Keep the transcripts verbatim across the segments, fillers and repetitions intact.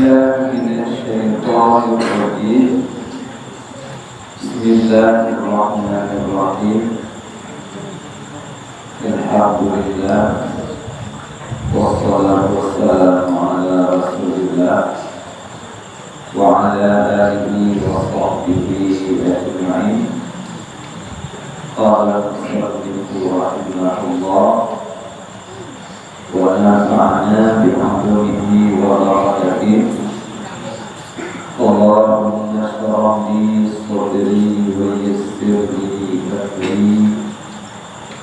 بالله من الشيطان الرجيم. بسم الله الرحمن الرحيم. الحمد لله، والصلاة والسلام على رسول الله وعلى آله وصحبه أجمعين. قال المصنف رحمه الله، ونفعنا بعلومه وبركاته. اللهم اشرح لي صدري ويسر لي أمري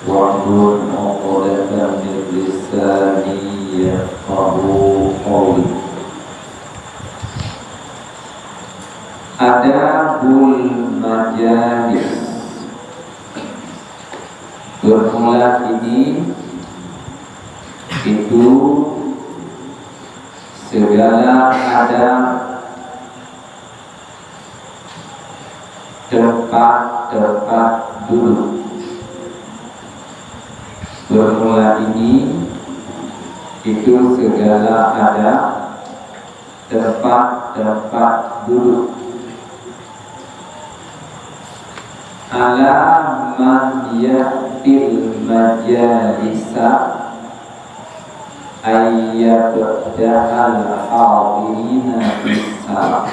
واحلل عقدة من لساني يفقهوا قولي. Adabul majalis. Bermula kini itu segala adab tempat-tempat duduk. Bermula ini itu segala adab tempat-tempat duduk. Ala man ya'til majalisa ayyabda'al hadirina bis salam.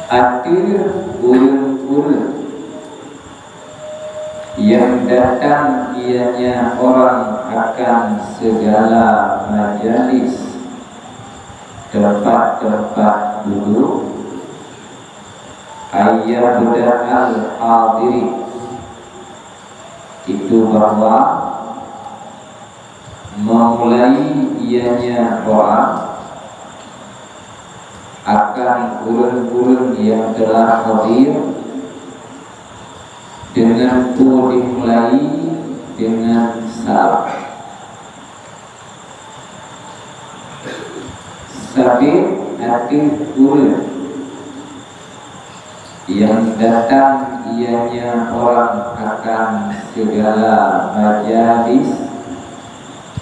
Ateueh ureuëng-ureuëng yang datang ianya orang akan segala majalis, tempat-tempat duduk, ayyabda'al hadirin, itu bahwa memulai ianya orang akan ureuëng-ureuëng yang telah hadir dengan peue dimulai dengan salam. Sabé ateueh ureuëng yang datang ianya orang akan segala majalis,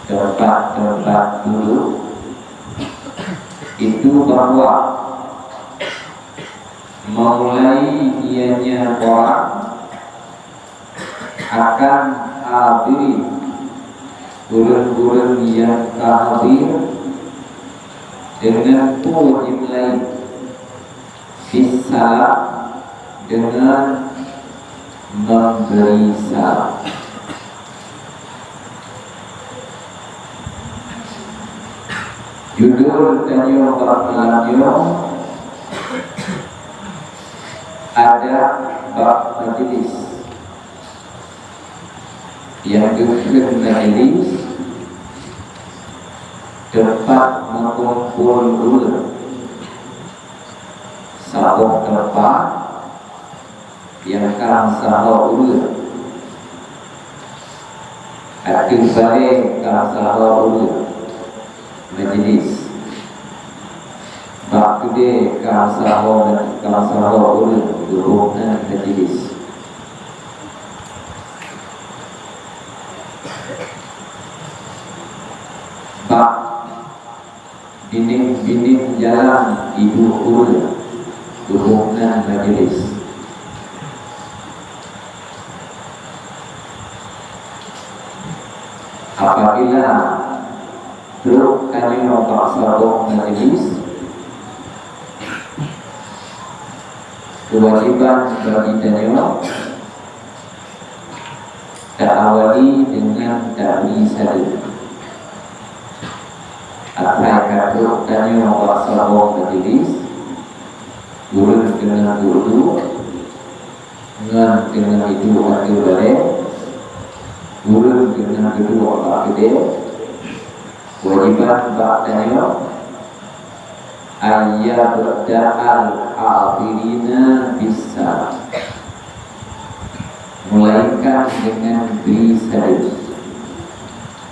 tempat-tempat duduk, itu bahwa memulai ianya orang akan hadirin, ureuëng-ureuëng nyang ka hadir, dengan peue jimulai, bisalam, dengan memberi salam. Judul tanyoe bak malam nyoe, adab bak majlis. Nyang geukheun majlis, teumpat meukumpul ureuëng, saboh teumpat nyang ka meusaho ureuëng. Ateueh balée ka meusaho ureuëng, majlis. Bak keudée ka meusaho, ka meusaho ureuëng, geuboh nan majlis. Bak binéh-binéh jalan iduek ureuëng, geuboh nan majlis. Apabila trok tanyoe bak saboh majlis, keuwajéban bagi tanyoe ta-awali deungon tabri saleuem. Asai ka trok tanyoe bak saboh majlis, ureuëng keuneuk duek-duek, ngon keuneuk iduek ateueh balée, ureuëng keuneuk geuduek bak keudée, keuwajéban bak tanyoe, ayyabda'al hadirina bisalam. Mulakan deungon bri saleuem.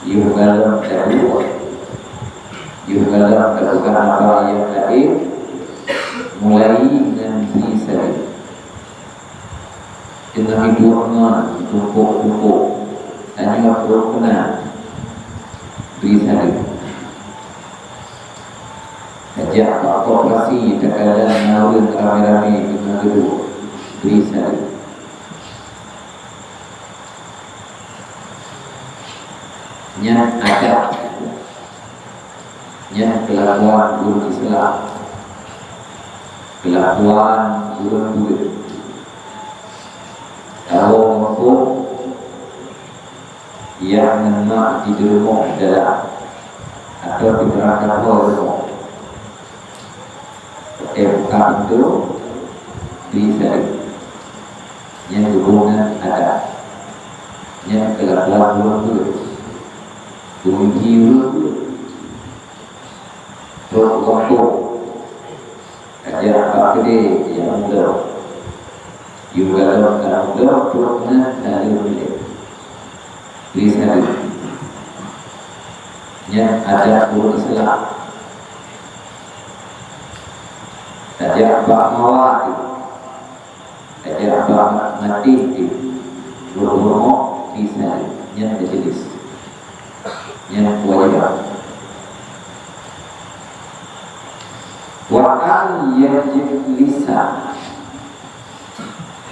Yoh gohlom taduek, yoh gohlom tapeugah haba nyang laén, mulai ngon bri saleuem. Teungoh iduek ngon tumpôk-tumpôk, tanyoe trok keunan. Bri saleuem. Tajak bak koperasi, takalon na ureueng ramé-ramé teungoh geuduek, bri saleuem. Nyan adab. Nyan keulakuan ureueng Islam. Keulakuan ureueng buleuen. Tawoe muphom, yah ngon mak di rumoh dalam, atau di beurangkat ho rumoh. Watèe buka pintoe, bri saleuem. Nyan hubungan adab. Nyan keulakuan ureueng buleuen. Ureueng buleuen. Trok gampông. Tajak bak keudè, tajak mudong. Yue galom ka mudong, trok na saleuem lé. Bri saleuem. Nyan adab ureueng Islam. Tajak bak mawa teuh, tajak bak maté teuh, rumoh-rumoh, bri saleuem. Nyan majelis. Nyan kewajiban. Wa an yajlisa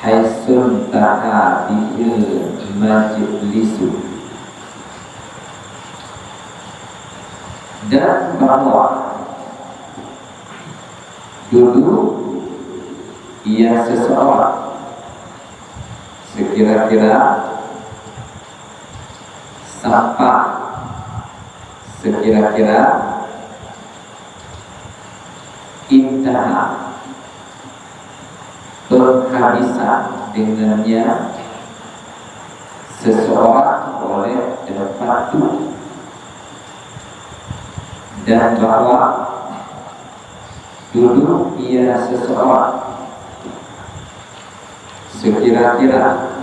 haitsuntaha bihil majlisu. Dan bahwa duduk ia seseorang sekira-kira sampai, sekira-kira, intaha, penghabisan dengannya seseorang oleh tempat duduk, dan bahwa duduk ia seseorang sekira-kira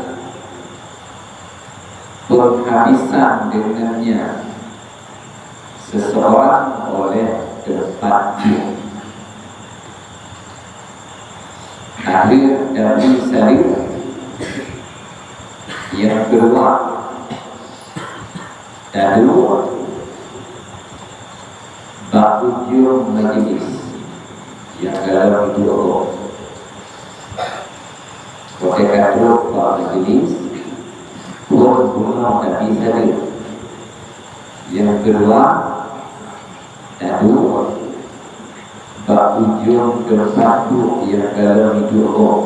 penghabisan dengannya seseorang oleh tempat duduk. Akhir dari salib yang kedua, taduek bak ujong majlis nyang galom duek gob. Watèe ka trok bak majlis, phon bunoe Nabi saleuem. Nyang keudua, taduek bak ujong teumpat duek nyang galom duek gob.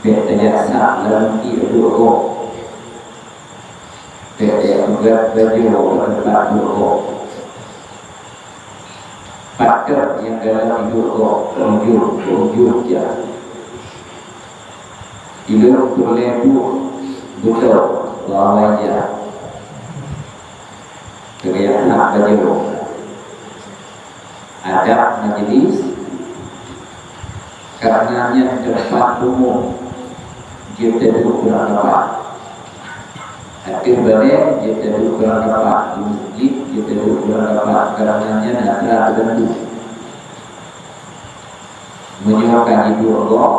Bèk tajak sak lam tiep duek gob. Bèk tajak peugöt bajèe bak teumpat duek gob. Patot nyang galom duek gob, bak ujong, bak ujong jak. Ilôn peureulèe duek beutôi bak awai jak. Keu jak sak bajèe. Adab majlis, karena nyan teumpat umum jeuet taduek beurangkapat. Ateueh balèe jeuet taduek beurangkapat, di meuseujid jeuet taduek beurangkapat, karena nyan atra teugantung. Meunyoe ka jiduek gob,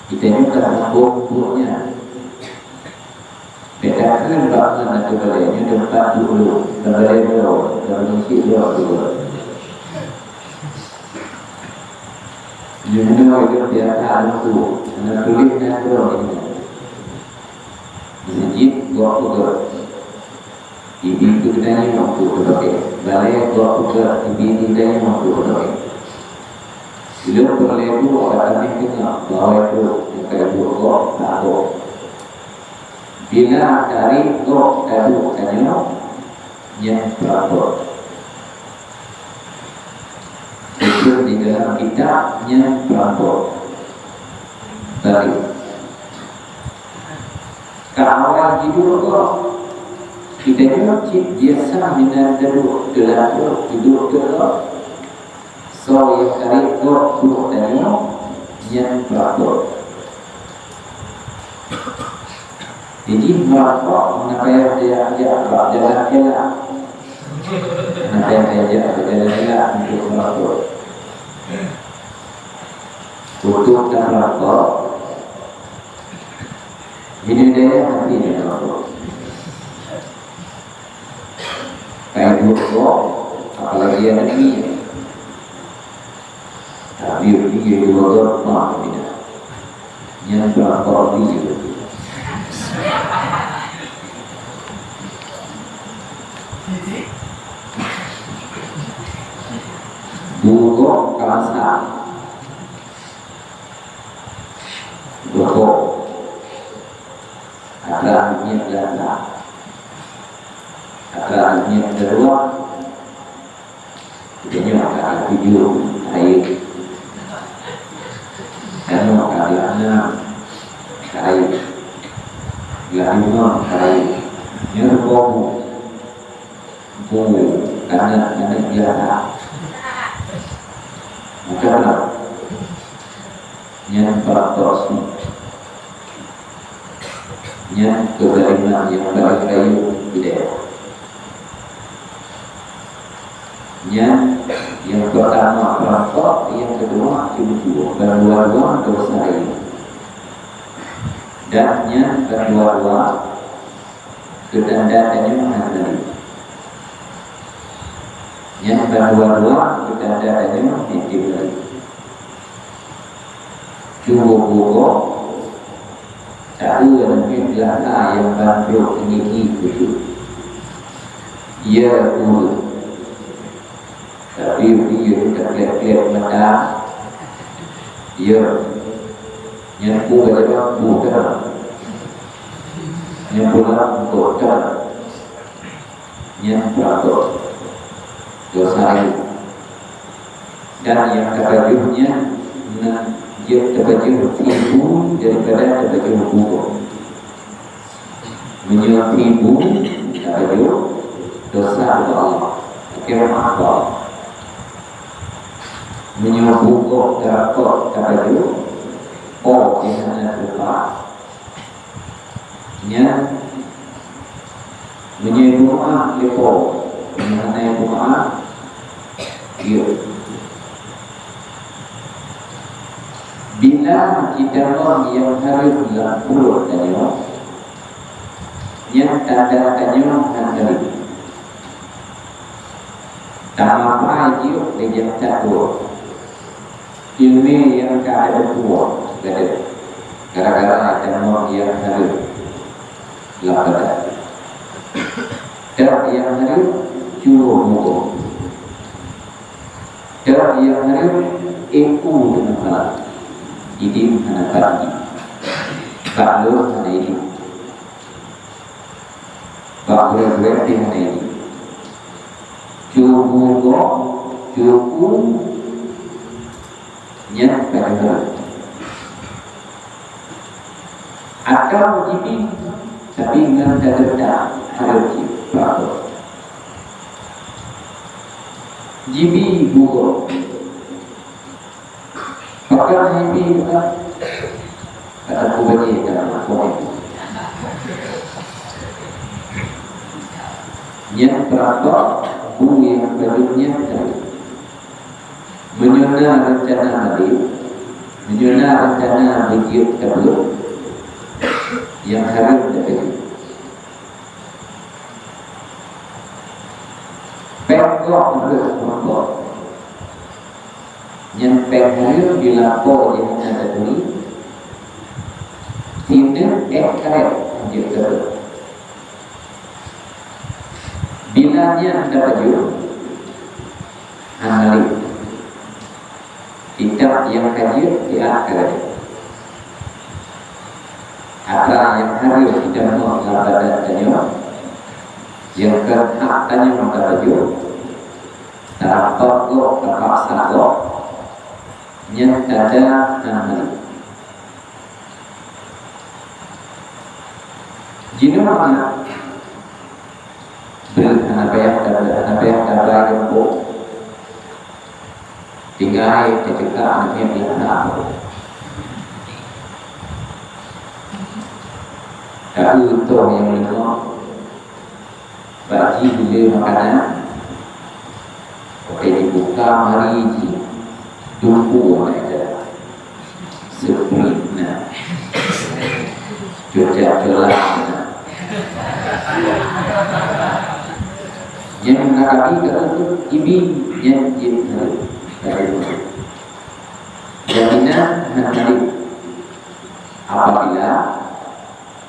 geutanyoe ka sambông duek nyan. Bèk takheun bak ngon ateueh balèe, nyoe teumpat duek lôn, ka balèe droe, ka meuseujid droe. Nyoe meunoe ilôn biasa lôn tuek, hana tuléh nan droe nyoe. Meuseujid gob peugöt. Ibi keu geutanyoe untuk teupaké. Balèe gob peugöt, ibi keu geutanyoe untuk teupaké. Ilôn peureulèe duek ka tamèh teungoh bahwa itu nyang ka iduek gob, gob. Bila tarek gob taduek tanyoe, nyan peurampok. Itu di dalam kitab nyan peurampok. Balik. Ka awai jiduek gob, geutanyoe cit biasa meunan taduek teulatôh jiduek gob. Soe nyang tarek gob duek tanyoe, nyan peurampok. Jih meurampok, na payah tajak bak jalan elak. Na payah tajak bak jalan elak untuk meurampok. Untuk tameurampok, Ini daya hati dia apa? Apalagi aneuk miet. Tapi dia juga gampang tidak. Nyan berapa dia. Bukok kasa. Bukok. Ada nyan gata. Ada nyan keluar. Geutanyoe ka tujoh kayèe. Geutanyoe ka enam kayèe. Geutanyoe kayèe. Nyoe rupa bu. Bu, aneuk, aneuk biasa. Macam mana? Nyan peurantô. Nyan keuzaliman nyang paleng rayeuk di daerah. Nyan nyang peurtama peurampok, nyang keudua cumpu, bandua-dua desya rayeuk. Dan nyan bandua-dua keutanda tanyoe hana rayeuk. Nyan bandua-dua keutanda tanyoe hana rayeuk. Cuba buka, tahu lebih belakang yang bangkrut niki kucuk. Ya, urut. Tapi dia tak klep-klep mata. Ya. Nyan pun ada bang, bukan. Nyan pula bukan. Nyan peurampok. Desya rayeuk. Dan nyang tapajoh nyan, na jeuet tapajoh tibu daripada tapajoh buko. Meunyoe tibu tapajoh, desya ubak Allah, lakèe meu'ah bak Allah. Meunyoe buko tapajoh, po nyang hana teupat, nyan, meunyoe ibu meu'ah, ya po. Meunyoe hana ibu meu'ah, ya. Bila jitamong nyang hareuem lam pruet tanyoe, nyan tanda tanyoe hana hareuem. Tamapa jeuet lé nyang that droe. Ileumèe nyang ka teupeue gadôh, gara-gara tamong nyang hareuem lam badan. Trok nyang hareuem, cuwoe mukoh. Trok nyang hareuem, ék u teungoh malam. Idin hana pat idin. Bak lôn hana idin. Bak gurèe-gurèe pih hana idin. Cubu gob, cubu nyan ka jeuhet. Atawa jibi, tapi ngon teugeutah hareuem jih, peurampok. Jibi bugoe. Pakon hai bi bukan? Kata ku bagi dalam laporan. Nyan peurampok bu nyang padum nyan tadi. Meunyoe na reuncana malam, meunyoe na reuncana beujeuet tabeuet, nyang hareuem teupeujeuet. Péng gob rhot meukeue. Nyan péng hareuem bila po jih hana taturi, sineuk ék karét jeuet keudroe. Bila nyan tapajoh, hana lé. Kitab nyang ka jeuet siat ka lagèe. Atra nyang hareuem jitamong lam badan tanyoe, nyang keuneuk tanyoe tapajoh, tarampok gob, tapaksa gob, nyan tanda hana lé. Jinoe mangat. Beuh, hana payah tabeuh, hana payah tabeuh gampông. Tinggai teuceuka aneuk miet nyang na. Taeu toh nyang leumah. Bak jih le makanan. Oke, dibuka mari jih. Dumpu na jalan. Seuprit na. Cucak cola na. Nyang na kabi ka keuneuk ibi nyan jeuet hareuem. Jaminan hana jeuet apabila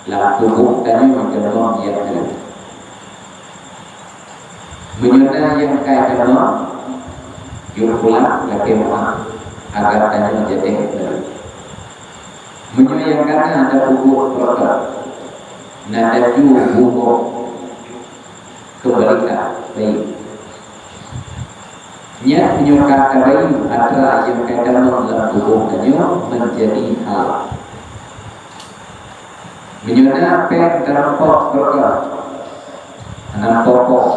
lam tuboh tanyoe keunong nyang hareuem. Meunyoe na nyang ka keunong, jeuet pulang lakée meu'ah, agar tanyoe jadeh hareuem. Meunyoe nyang ka na tapeubuet beureukat, na taju bumoe, keumbalikan bayeue. Nyan meunyoe ka tabayeue atra nyang ka tamong lam tuboh tanyoe meunjadi halal. Meunyoe na péng tarumpok beureukat, hana poh-poh,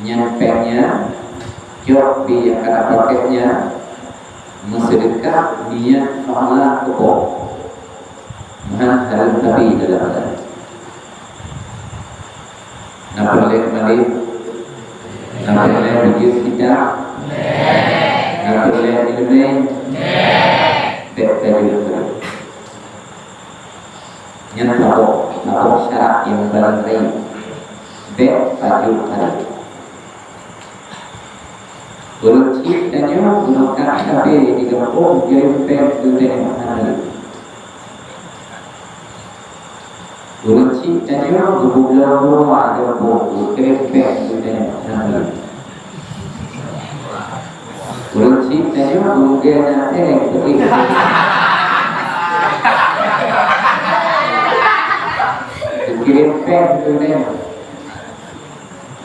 nyan péng nyan cok bie nyang ka tapakék nyan meuseudeukah niyat pahala keu Po. Meuhan hareuem tabi dalam adat. Na peureulée malem, na peureulée beujeuet kitab, na peureulée ileumèe, bék tajeuet hareuem. Nyan saboh, saboh syarat nyang paleng rayeuk, bék tajeuet hareuem. Ureueng chik tanyoe meuneukat sabe di gampông, geureumpéng keu tanyoe hana lé. Ureueng chik tanyoe geubloe meuruwa di gampông, geureumpéng keu tanyoe hana lé. Ureueng chik tanyoe geumeugeuna ék peuék, geukirém péng keu tanyoe.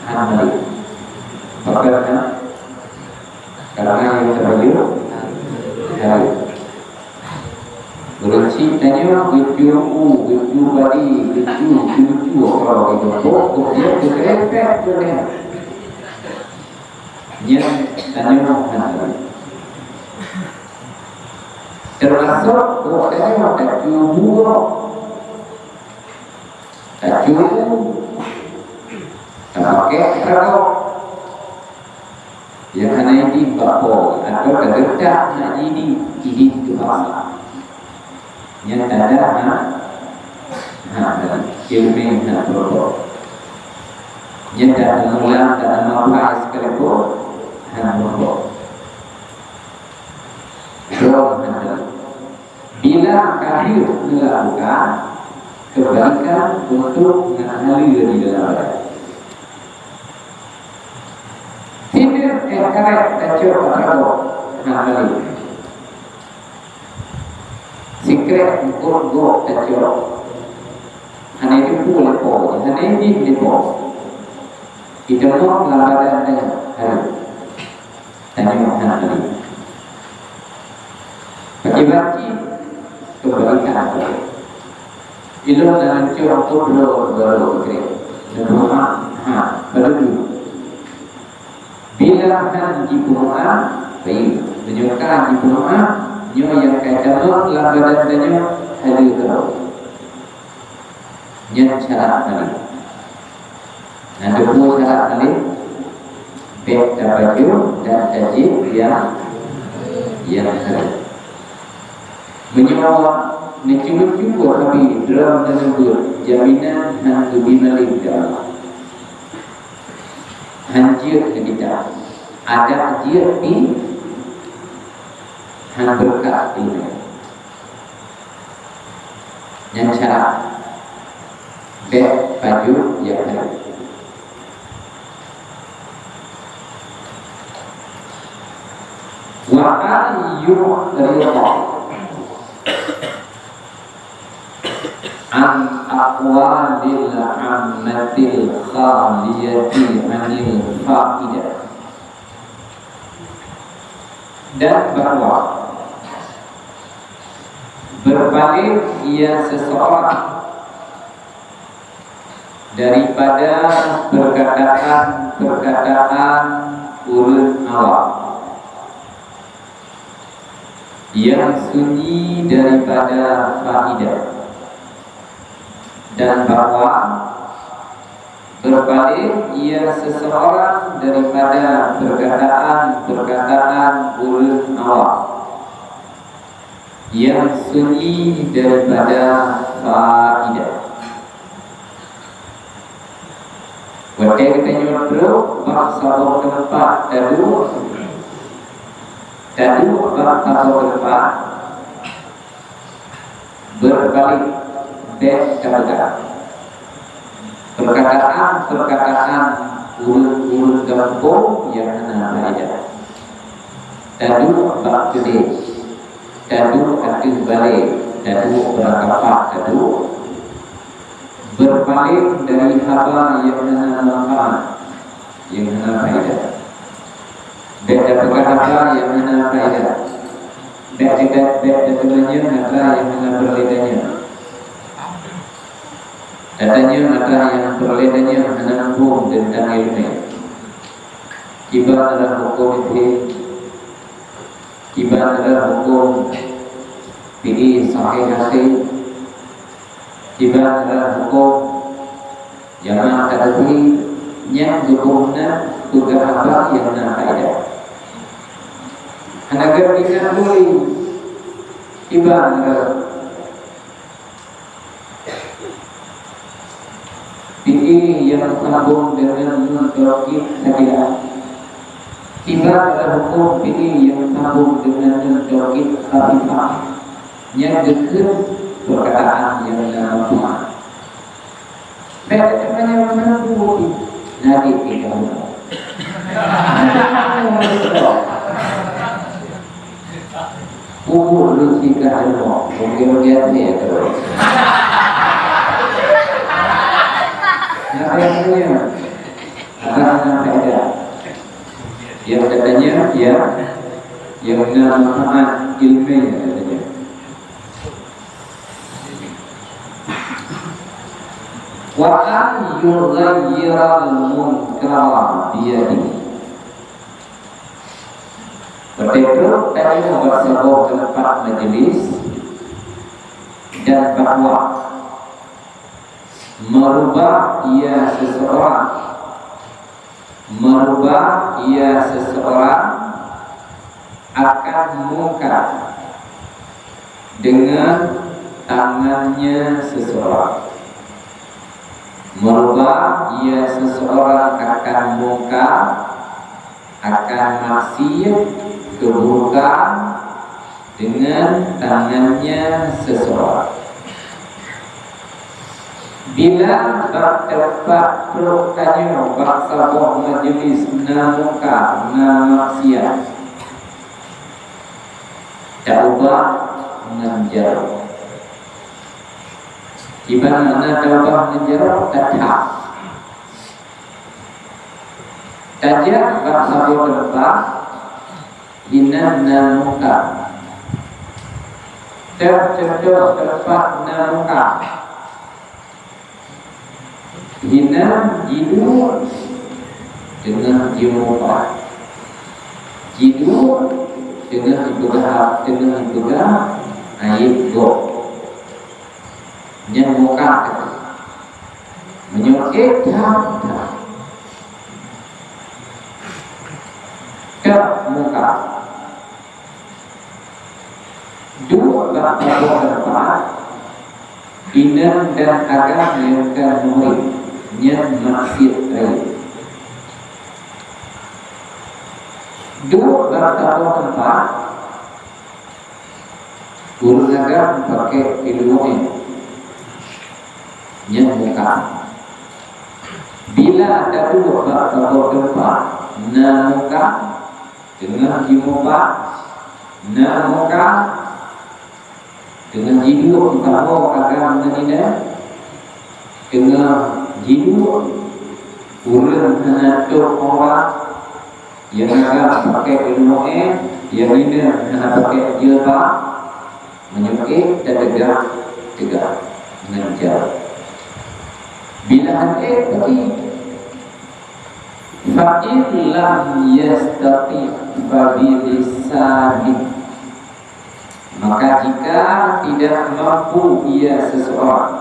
Hana lé. Pakon na? Karena nyang teubayeue hareuem. Ureueng chik tanyoe geujok u, geujok padi, geujok, geujok, kalau geujok, kemudian geukirém péng keu tanyoe. Nyan tanyoe hana lé. Teumasok buet tanyoe tajok bumoe. Tacue, tapakék ragoe. Nyang hana idin bak po, atau tageureutak hana idin, idin teupaksa. Nyan tanda hana, hana, ileumèe hana peurumpok. Nyan tateumulang, tateumapa sekalipun, hana peurumpok. Droe hana. Bila ka lheueh neulakukan, keubalikan untuk ngon haleue di dalam badan. Sineuk éh karét tacok atra gob, hana lé. Sikrék eungkôt gob tacok, hana jiteupue lé po, hana jih lé po. Jiteumok lam badan tanyoe hareuem. Tanyoe hana lé. Pakiban cit keubalikan. Ilôn na lancong peubloe baroe keu krék. Neupeurumoh, ha, padum. Bila han jipeurumoh, bayeue. Meunyoe ka jipeurumoh, nyoe nyang ka tamong lam badan tanyoe haleue keudroe. Nyan syarat malém. Na teupeu syarat malém, bék tapajoh dan tajieb nyang, nyang hareuem. Meunyoe neucuba-cuba sabe droe neuneubeuet, jaminan han geubi malém lé Allah. Han jeuet keu kita. Adak jeuet pih han beureukat ileumèe. Nyan cara. Bék pajoh nyang hareuem. Wa an yu'rida an aqwalil ammatil khaliyati anil faidah. Dan bahwa berpaling ia seseorang daripada perkataan-perkataan ureuëng awam yang sunyi daripada faidah, dan bahwa berpaling ia seseorang daripada perkataan-perkataan ureuëng awam yang sunyi daripada faidah. Wa Oke, kita nyuruh bak saboh teumpat, taduek, taduek bak saboh teumpat, beubalik bèk tapeugah. Perkataan-perkataan ureueng-ureueng gampông nyang hana faedah. Taduek bak keudè, taduek ateueh balè, taduek beurangkapat, taduek beupaleng dari haba nyang hana manfaat, nyang hana faedah. Bèk tapeugah haba nyang hana faedah. Bèk teuka-, bèk tateumanyong atra nyang hana peureulèe tanyong. Tatanyong atra nyang peureulèe tanyong hana muphom teuntang ileumèe. Kiban rhah hukôm pih, kiban rhah hukôm pih sahih-sahih, kiban rhah hukôm jamaah tadbir nyang geuboh na peugah haba nyang na faedah. Hana geuh ingat tuli, kiban rhah Fiqih nyang sambông deungon nun taukid sakilah. Kiban rhah hukôm fiqih nyang sambông deungon nun taukid khafifah, nyang geukheun perkataan nyang na manfaat. Bèk teumanyong meunan buet, lagèe kita. Pupuk lôn singkat ilmu, mungkin biasa ya terus. Nah, yang punya, apa yang saya ada? Yang katanya, ya, yang manfaat ilmu katanya. Wa an yughayyiral munkara biyadihi. Beutôi trok tanyoe bak saboh teumpat majlis dan bahwa meurubah ia seseorang, meurubah ia seseorang akan mungkar dengan tangannya seseorang. Meurubah ia seseorang akan mungkar, akan maksiat, keburukan dengan tangannya seseorang. Bila bak teumpat trok tanyoe bak saboh majlis na mungkar, na maksiat, taubah ngon jaroe. Kiban makna taubah ngon jaroe? Tathah. Tajak bak saboh teumpat, inan na mungkar. Teuh cuntoh teumpat na mungkar. Inan jiduek teungoh jimupat. Jiduek teungoh jipeugah, teungoh jipeugah ayeb gob. Nyan mungkar. Meunyoe ék that-that, ka mungkar. Duek bak saboh teumpat, inong dan agam nyang ka murit, nyan maksiat rayeuk. Duek bak saboh teumpat, ureueng agam pakai ileumèe, nyan mungkar. Bila taduek bak saboh teumpat, na mungkar, teungoh jimupat, na mungkar, teungoh jiduek meusaboh agam ngon inong, teungoh jiduek ureueng hana tôb aurat, nyang agam pakai ileumèe, nyang inong hana pakai jilbab, meunyoe ék tateugah, teugah ngon jaroe. Bila han ék, peuti. Fa in lam yastati' fa bi lisanihi. Maka jika tidak mampu ia seseorang,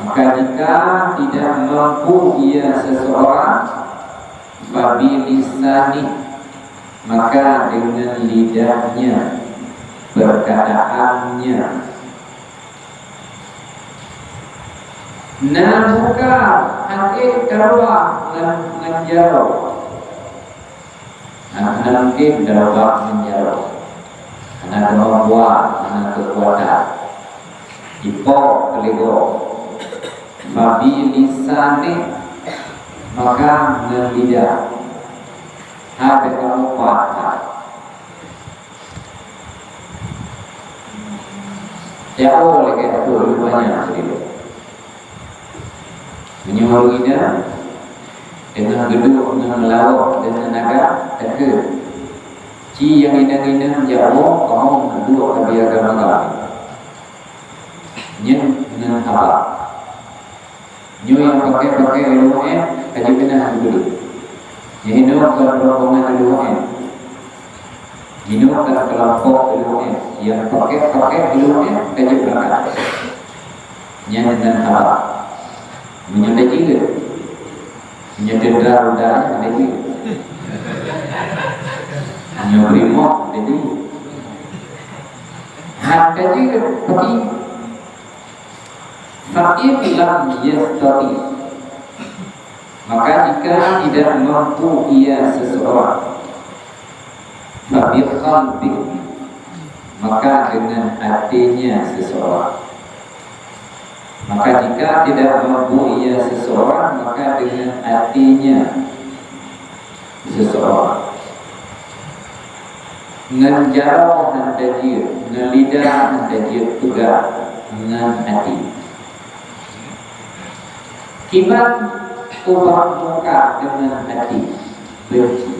maka jika tidak mampu ia seseorang, fa bi lisanihi, maka dengan lidahnya, perkataannya. Na muka hana taroba ngon, ngon jaroe. Hana mungken taroba ngon jaroe. Hana keumampuan, hana keukuatan. Ipo keuligoe. Fabilisanih, maka ngon lidah. Hana kamoe pahat. Jaroe lagèe ateueh ureueng banyak sidroe. Meunyoe ureueng inong teungoh geuduek ngon meulawok deungon naga, takheun, "Ci nyang inong-inong jaroe, kamoe duek ka biasa magai." Nyan ngon haba. Nyoe nyang pakai-pakai ileumu éh, ka jeuet keunan geuduek. Nyoe hinoe kon rombongan ileumu éh. Hinoe kon keulompok ileumu éh. Nyang pakai-pakai ileumu éh, ka jeuet beurangkat. Nyan ngon haba. Meunyoe tajeuet, meunyoe teuntara udara, tajeuet. Meunyoe brimob, tajeuet. Hana tajeuet, peuki. Fa in lam yastati', maka jika tidak mampu ia seseorang, fa bi qalbih, maka dengan hatinya seseorang. Maka jika tidak mampu ia seseorang, maka dengan hatinya seseorang. Ngon jaroe hana jeuet, ngon lidah hana jeuet, peugah ngon até. Kiban ubak muka deungon até beunci.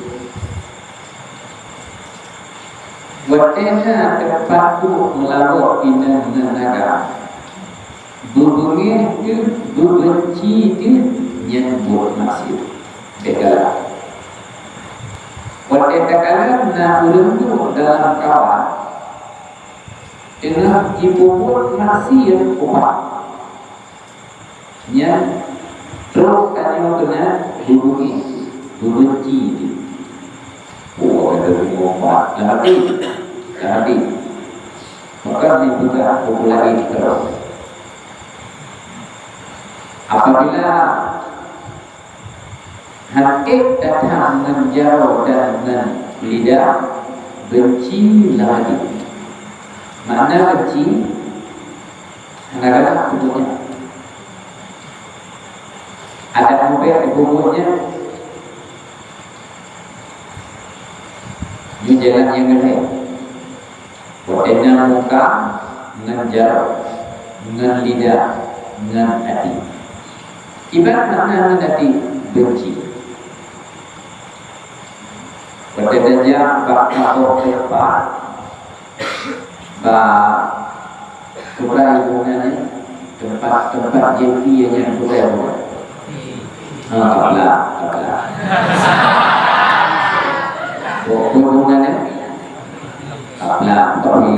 Watèe na teumpat duek meulawok inong ngon naga, beubeungéh teuh, beubeunci teuh, nyan buet maksiet. Bèk galak. Watèe takalon na ureueng duek dalam kawan, teungoh jipeubuet maksiet ubak, nyan trok tanyoe keunan beubeungéh, beubeunci teuh. Oh, ada lima, empat. Dah habis. Dah habis. Maka dibuka buku lain terus. Apabila hana ék datang ngon jaroe dan ngon lidah, beunci lam até. Makna beunci, hana galak peubuet nyan. Adak mubèk peubuet nyan, nyoe jalan nyang lhèe. Watèe na muka ngon jaroe, ngon lidah, ngon até. Iban makna ngon até beunci. Watèe tajak bak saboh teumpat, bak Peugah ibu nyan, eh, teumpat, teumpat J P nyan peugah ibu nyan. Ha, kapla, kapla. Peue, peue ibu nyan, eh? Kapla, tapi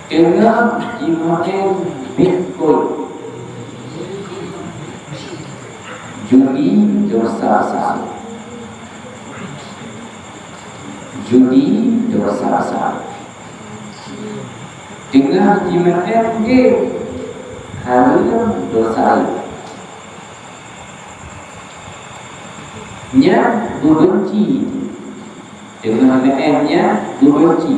teungoh jimaén Bitcoin. Judi dosa besar. Judi dosa besar. Teungoh jimaén game, hareuem dosa laén. Nyan beubeunci. Teungoh maén nyan beubeunci.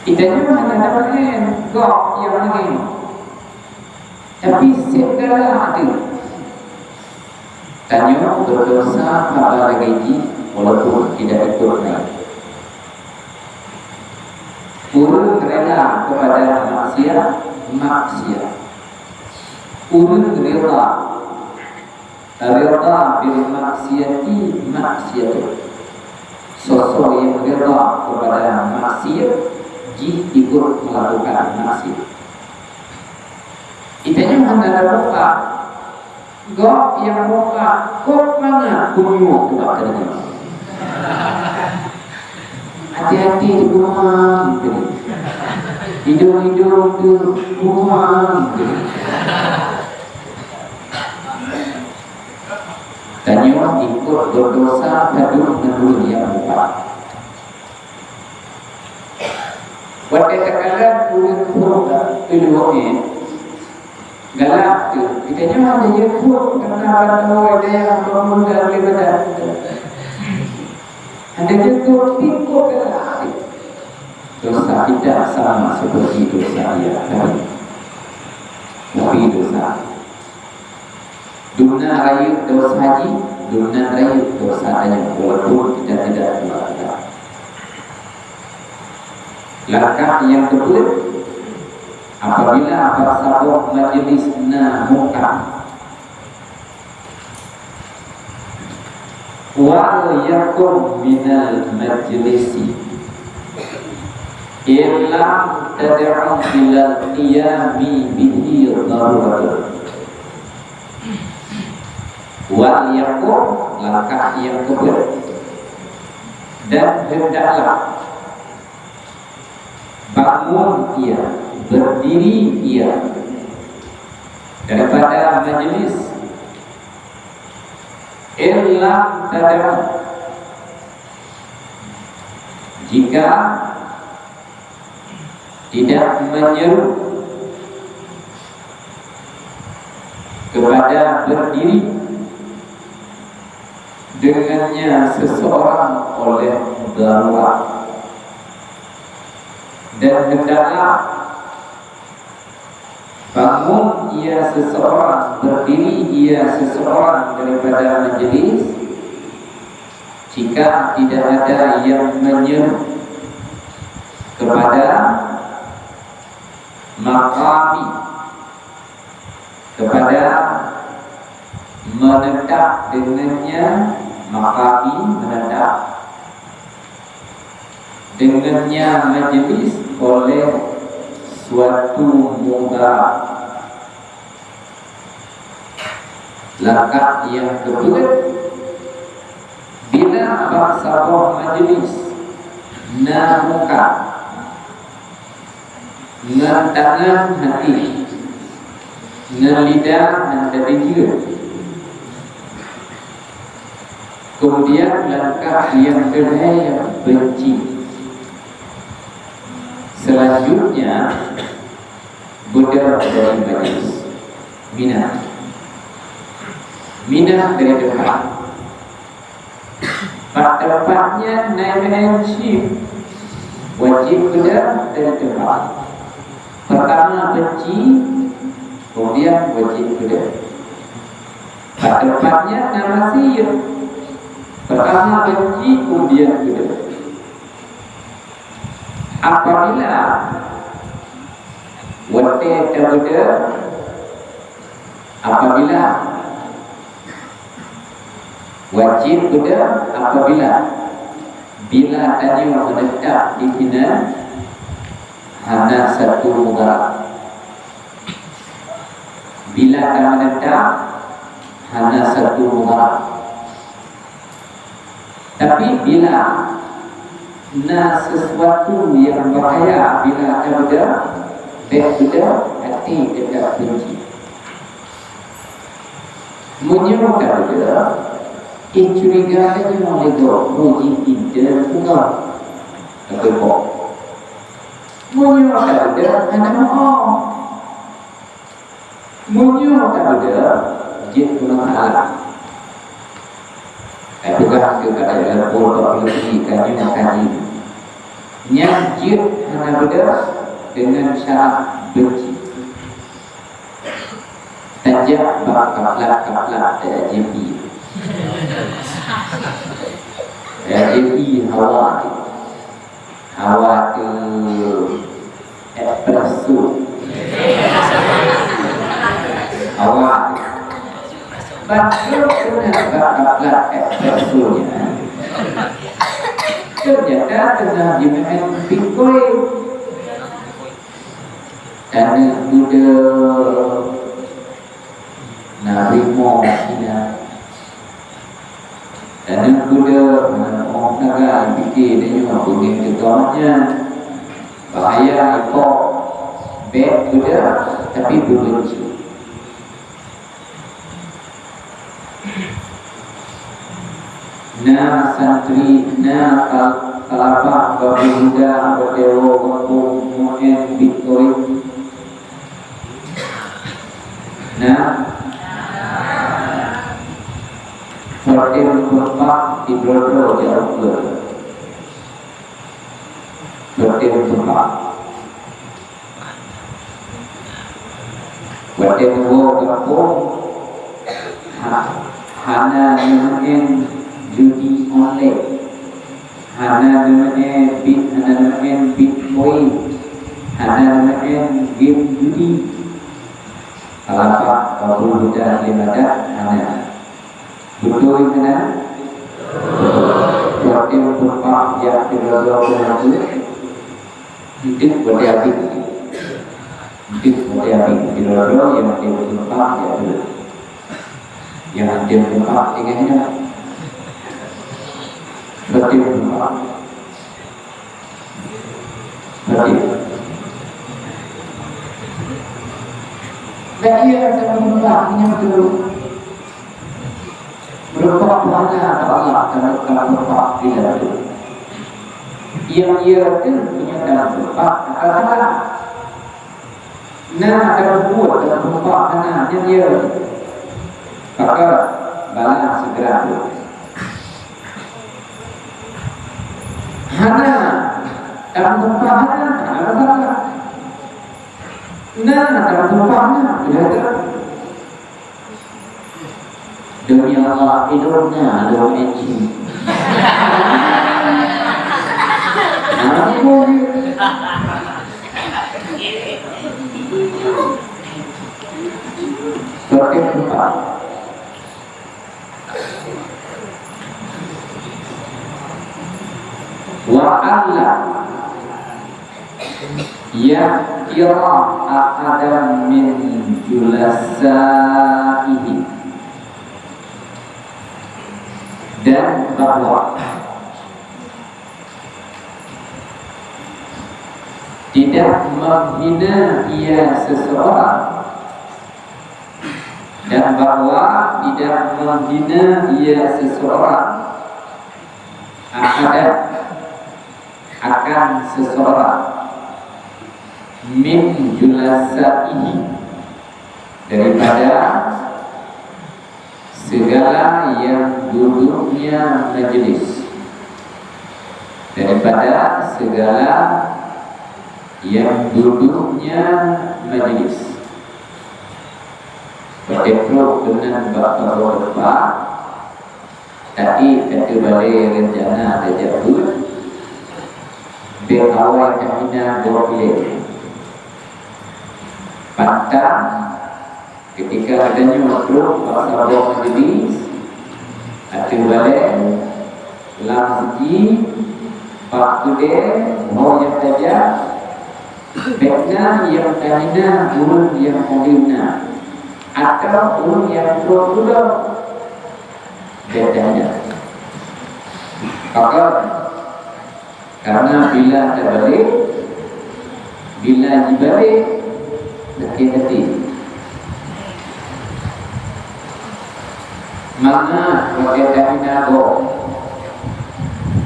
Geutanyoe hana tamaén gob nyang maén. Tapi seb galak teuh, tanyoe berdosa haba lagèe jih walaupun tidak ikut naik. Ureueng rela kepada maksiat, maksiat. Ureueng rela, rela bil maksiati, maksiat. Soe-soe nyang rela kepada maksiat, jih ikut melakukan maksiat. Geutanyoe hana na muka. Gob nyang muka, kok mangat punyueng ubak keudeungoe. Hati-hati di rumah, gitu. Hidung-hidung tu rumah, gitu. Tanyoe ikut berdosa padub ngon ureueng nyang muka. Watèe takalon ureueng pruet ilmu ilèe, galak teuh. Geutanyoe hana jeuet pruet karena bantuan dayah bangun dan ibadat. Hana jeuet pruet, tapi galak teuh. Dosa kita sama seperti dosa dia tadi. Tapi dosa Dumnan rayeuk dosa jih, dumnan rayeuk dosa tanyoe, walaupun kita tidak melakukan. Langkah nyang keupeuet, apabila bak saboh majlis na mungkar, wal yakum minal majlisi illam tad'u ilal qiyami bihi daruratun. Wal yakum, langkah nyang keupeuet, dan hendaklah bangun ia, berdiri ia daripada majlis, illam tad'u, jika tidak menyeru kepada berdiri dengannya seseorang oleh darurat, dan hendaklah bangun ia seseorang, berdiri ia seseorang daripada majlis, jika tidak ada yang menyeru kepada maqami, kepada menetap dengannya, maqami, menetap dengannya majlis oleh suatu mudarat. Langkah nyang keupeuet, bila bak saboh majlis na mungkar, ngon tangan hati, ngon lidah hana teudeungoe. Kemudian langkah nyang keulhèe, benci. Selanjutnya, beudôh dari majlis. Minah. Minah dari teumpat. Bak teumpat nyan na meunan cit, wajéb beudôh dari teumpat. Pertama benci, kemudian wajéb beudôh. Bak teumpat nyan na maséh, pertama benci, kemudian beudôh. Apabila watèe tabeudôh, apabila wajéb beudôh, apabila, bila tanyoe meunetap disinan hana satu mudarat. Bila tameunetap hana satu mudarat. Tapi bila na sesuatu nyang bahaya, bila tabeudôh, bèk beudôh, até teutap benci. Meunyoe tabeudôh, eh, curiga tanyoe lé gob, oh jih intel peugah. Tapi kok. Meunyoe tabeudôh, hana meu'oh. Meunyoe tabeudôh, jeuet keunoe salah. Tapeugah keu kata jalan pun bak peuleuki ka nyoe ka jih. Nyang jeuet hana beudôh deungon syarat benci. Tajak bak kaplat-kaplat T J P. T J P hawa. Hawa teuh espresso. Hawa. Ban trok keunan bak kaplat espresso nyan, teunyata teungoh jimeu'en Bitcoin. Taneuk beudôh na rimong inan. Taneuk beudôh, hana meu'oh sagai, pike tanyoe beungèh teuka nyan. Bahaya iko, bèk beudôh, tapi beubenci. Na santri, na kal-, kalabah bak pemuda watèe woe gampông meu'en bit korit. Na watèe meutumpah sidroe-droe jak ukeue. Watèe meutumpah. Watèe neuwoe gampông, ha-, hana neumeu'en judi online, hana neumeu'en bit, hana neumeu'en bitcoin, hana neumeu'en game judi. Kalabah bak pemuda lé madat hana. Beutôi hana? Watèe meutumpah jak sidroe-droe keu lagu, eunteuk watèe abéh. Eunteuk watèe abéh. Sidroe-droe nyang watèe meutumpah jak deuh. Nyang watèe meutumpah tinggai hina. Watèe meutumpah. Watèe. Bèk ie meutumpah nyan dulu. Meurumpok pahala bak Allah dan meurumpok ilatu. Nyang ie teuh meunyoe dan meurumpok aka salah. Na aka buet dan meurumpok hana nyan ie. Maka bala segera tu. Hana dan meurumpok hana, hana masalah. Na dan meurumpok hana, ilatu. Demi Allah, ilôn na lôn enci. Ampun. Seperti apa? Wa alla yahqira ahadan min julasaihi, dan bahwa tidak menghina ia seseorang, dan bahwa tidak menghina ia seseorang, ahadan, akan seseorang, min julasaihi, daripada segala yang duduknya majlis, daripada segala yang duduknya majlis. Watèe trok keunan bak saboh teumpat, tapi ka teubalèe rencana tajak beuet, bèk awai tahina gob ilèe. Pantang, ketika geutanyoe trok bak saboh majlis, ateueh balèe, lam seugi, bak keudè, ho nyang tajak, bèk na nyang tahina ureueng nyang padum na, atawa ureueng nyang trok keudroe. Bèk tahina. Pakon? Karena bila tabalek, bila jibalek, sakét até. Mangat watèe tahina gob.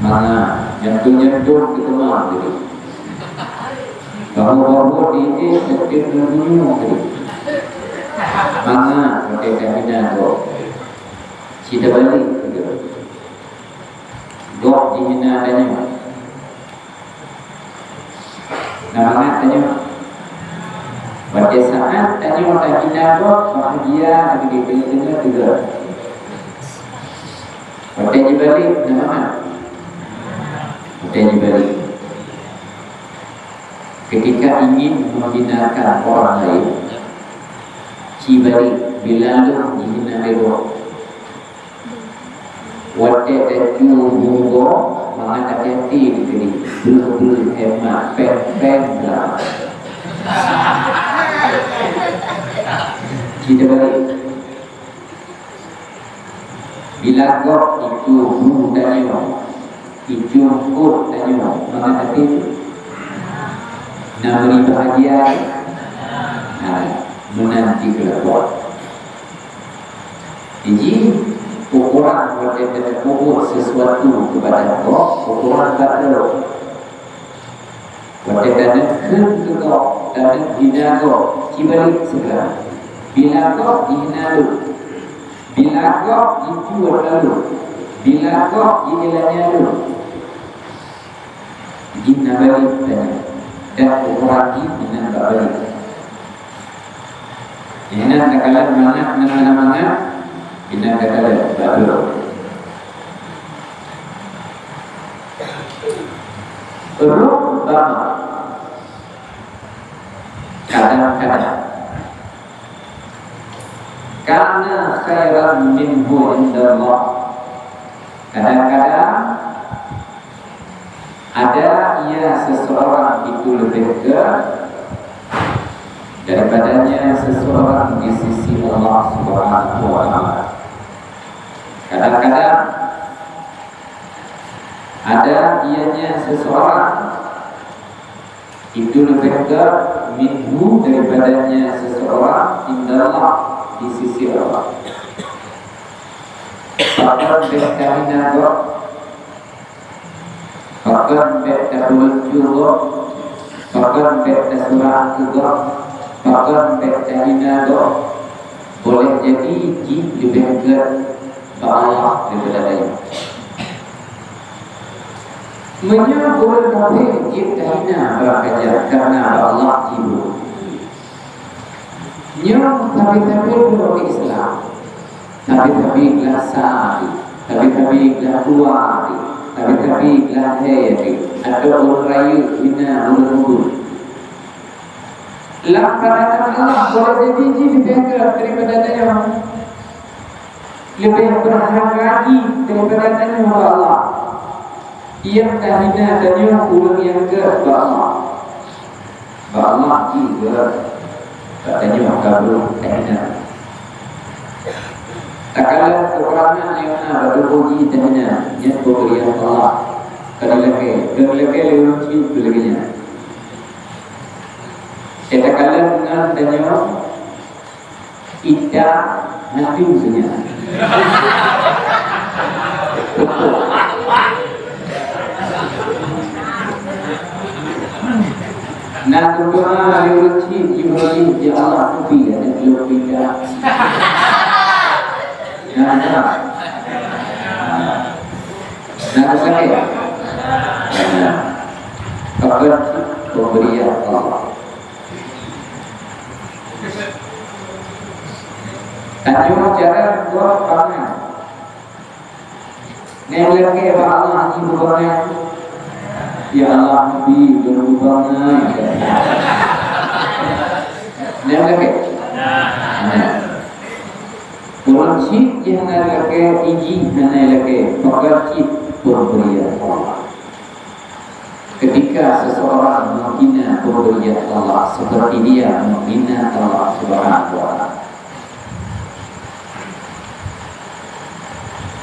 Mangat nyentuh-nyentuh keu teuma tadi. Bahwa-bahwa di, eh, sakét ngeunyoe tadi. Mangat watèe tahina gob. Cit tabalek juga. Gob jihina tanyoe. Na mangat tanyoe. Watèe saát tanyoe tahina gob, bahagia lagèe di teungoh-teungoh teuga. Watèe jibalek, na mangat. Watèe jibalek. Ketika ingin menghinakan orang lain, jibalek bila lôn jihina lé gob. Watèe tacue bu gob, mangat hati-hati dikeue, beuh-beuh hemat, péng-péng lah. Cit tabalek. Bila gob itu bu tanyoe, Icung kôt tanyoe mangat até tu. Na meuri bahagia, ha, meunan cit keu lakoe. Jadi, Ukoran watée tapeugah sesuatu keupada gob, ukoran bak droe. Watée taneuk kheun keu gob, taneuk hina gob, sibalék sigra. Bila gob jihina lôn, bila gob jicuet lôn, bila gob jiiéleumé lôn, jih na balék tanyoe, dan ukoran jih meunan bak balék. Inan takalon mangat, meunan mangat, inan takalon batul. Rubbama, kadang-kadang, kana khairan minhu indallah. Kadang-kadang ada ia seseorang itu lebih baik daripadanya seseorang di sisi Allah Subhanahu wa Ta'ala. Kadang-kadang ada ianya seseorang itu lebih baik minhu daripadanya seseorang indallah di sisi Allah. Pakon bèk tahina gob, pakon bèk tapeuluncu gob, pakon bèk tasurak keu gob, pakon bèk tahina gob, boleh jadi jih leubeh gèt bak Allah daripada tanyoe. Meunyoe ureueng kafé jeuet tahina bak kajak kareuna bak Allah jih, nyoe sabe-sabe ureueng Islam, sabe-sabe glah sa, sabe-sabe glah dua, sabe-sabe glah lhèe, atau ureueng rayeuk hina ureueng muda. Lam pandangan Allah, boleh jadi jih leubeh gèt daripada tanyoe, leubeh berharga jih daripada tanyoe bak Allah. Nyang tahina tanyoe ureueng nyang gèt bak Allah. Bak Allah jih gèt, bak tanyoe ka brôk tahina. Takalon keukurangan nyang na bak tuboh jih tahina, nyan peuberian Allah. Ka dilakèe, ka dilakèe lé ureueng chik lagèe nyan. Takalon ngon tanyoe, ita mati maksudnya. Na doa lé ureueng chik Ibrahim, "Ya Allah, kupi ada belum pindah." Nah, nah. Nah, sakit. Nah. Apa pemberian Allah? Tanyoe cara buat pangan. Nyan lakèe bak Allah jih bubangai. Ya Allah, bi lôn bubangai. Nyan lakèe. Nah. Ureueng chik jih hana lakèe, ijih hana lakèe, pakon cit pemberian Allah. Ketika seseorang menghina pemberian Allah seperti dia menghina Allah Subhanahu wa Ta'ala.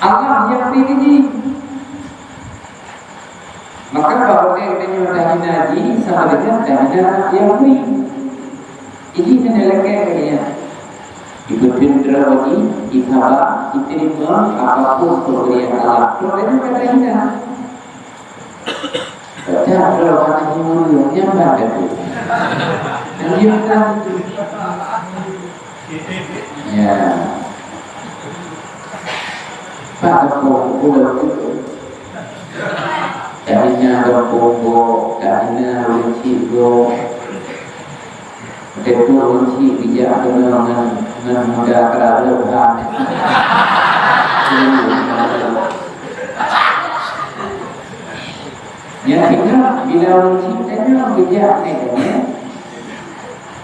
Allah nyang bri jih. Maka bak watèe tanyoe tahina jih sama dengan tahina nyang bri. Jih hana lakèe keu nyan. Ipeuteun droe jih, isaba, iterima apapun pemberian Allah. Droe nyan ka tahina. Padahai droe hana hiburan nyan ban teuh. Lanjutkan. Ya. Pak Gempong, udah begitu. Tahina Gempong go, tahina Runcit go. Beutôi Runcit bijak keunoe ngon, ngon muda keurara Tuhan. Nyan hingga bila Runcit tanyoe geujak nèk nyan,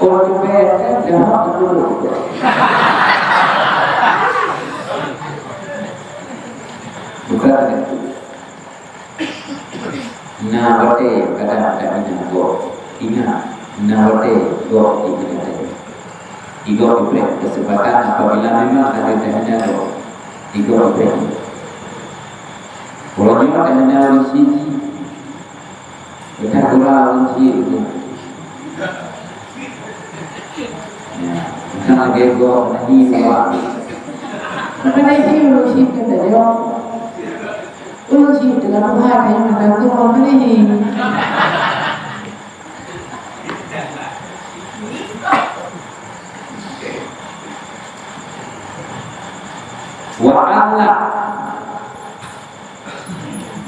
ureueng teubiet kan dahok keudroe. Bukan itu. Na watèe kadang-kadang gob. Ingat, na watèe gob di binatang. Di gob ibrek kesempatan apabila memang ada kehendak gob. Di gob ibrek. Kalau memang kehendak ureueng siji, kita gula ureueng siji. Ya, misalnya bego, nanti dua. Maka dari sini ureueng syiek keu tanyoe, ureueng syiek teungoh tuha tanyoe meugantung ngon keuneuk. Wa Allah,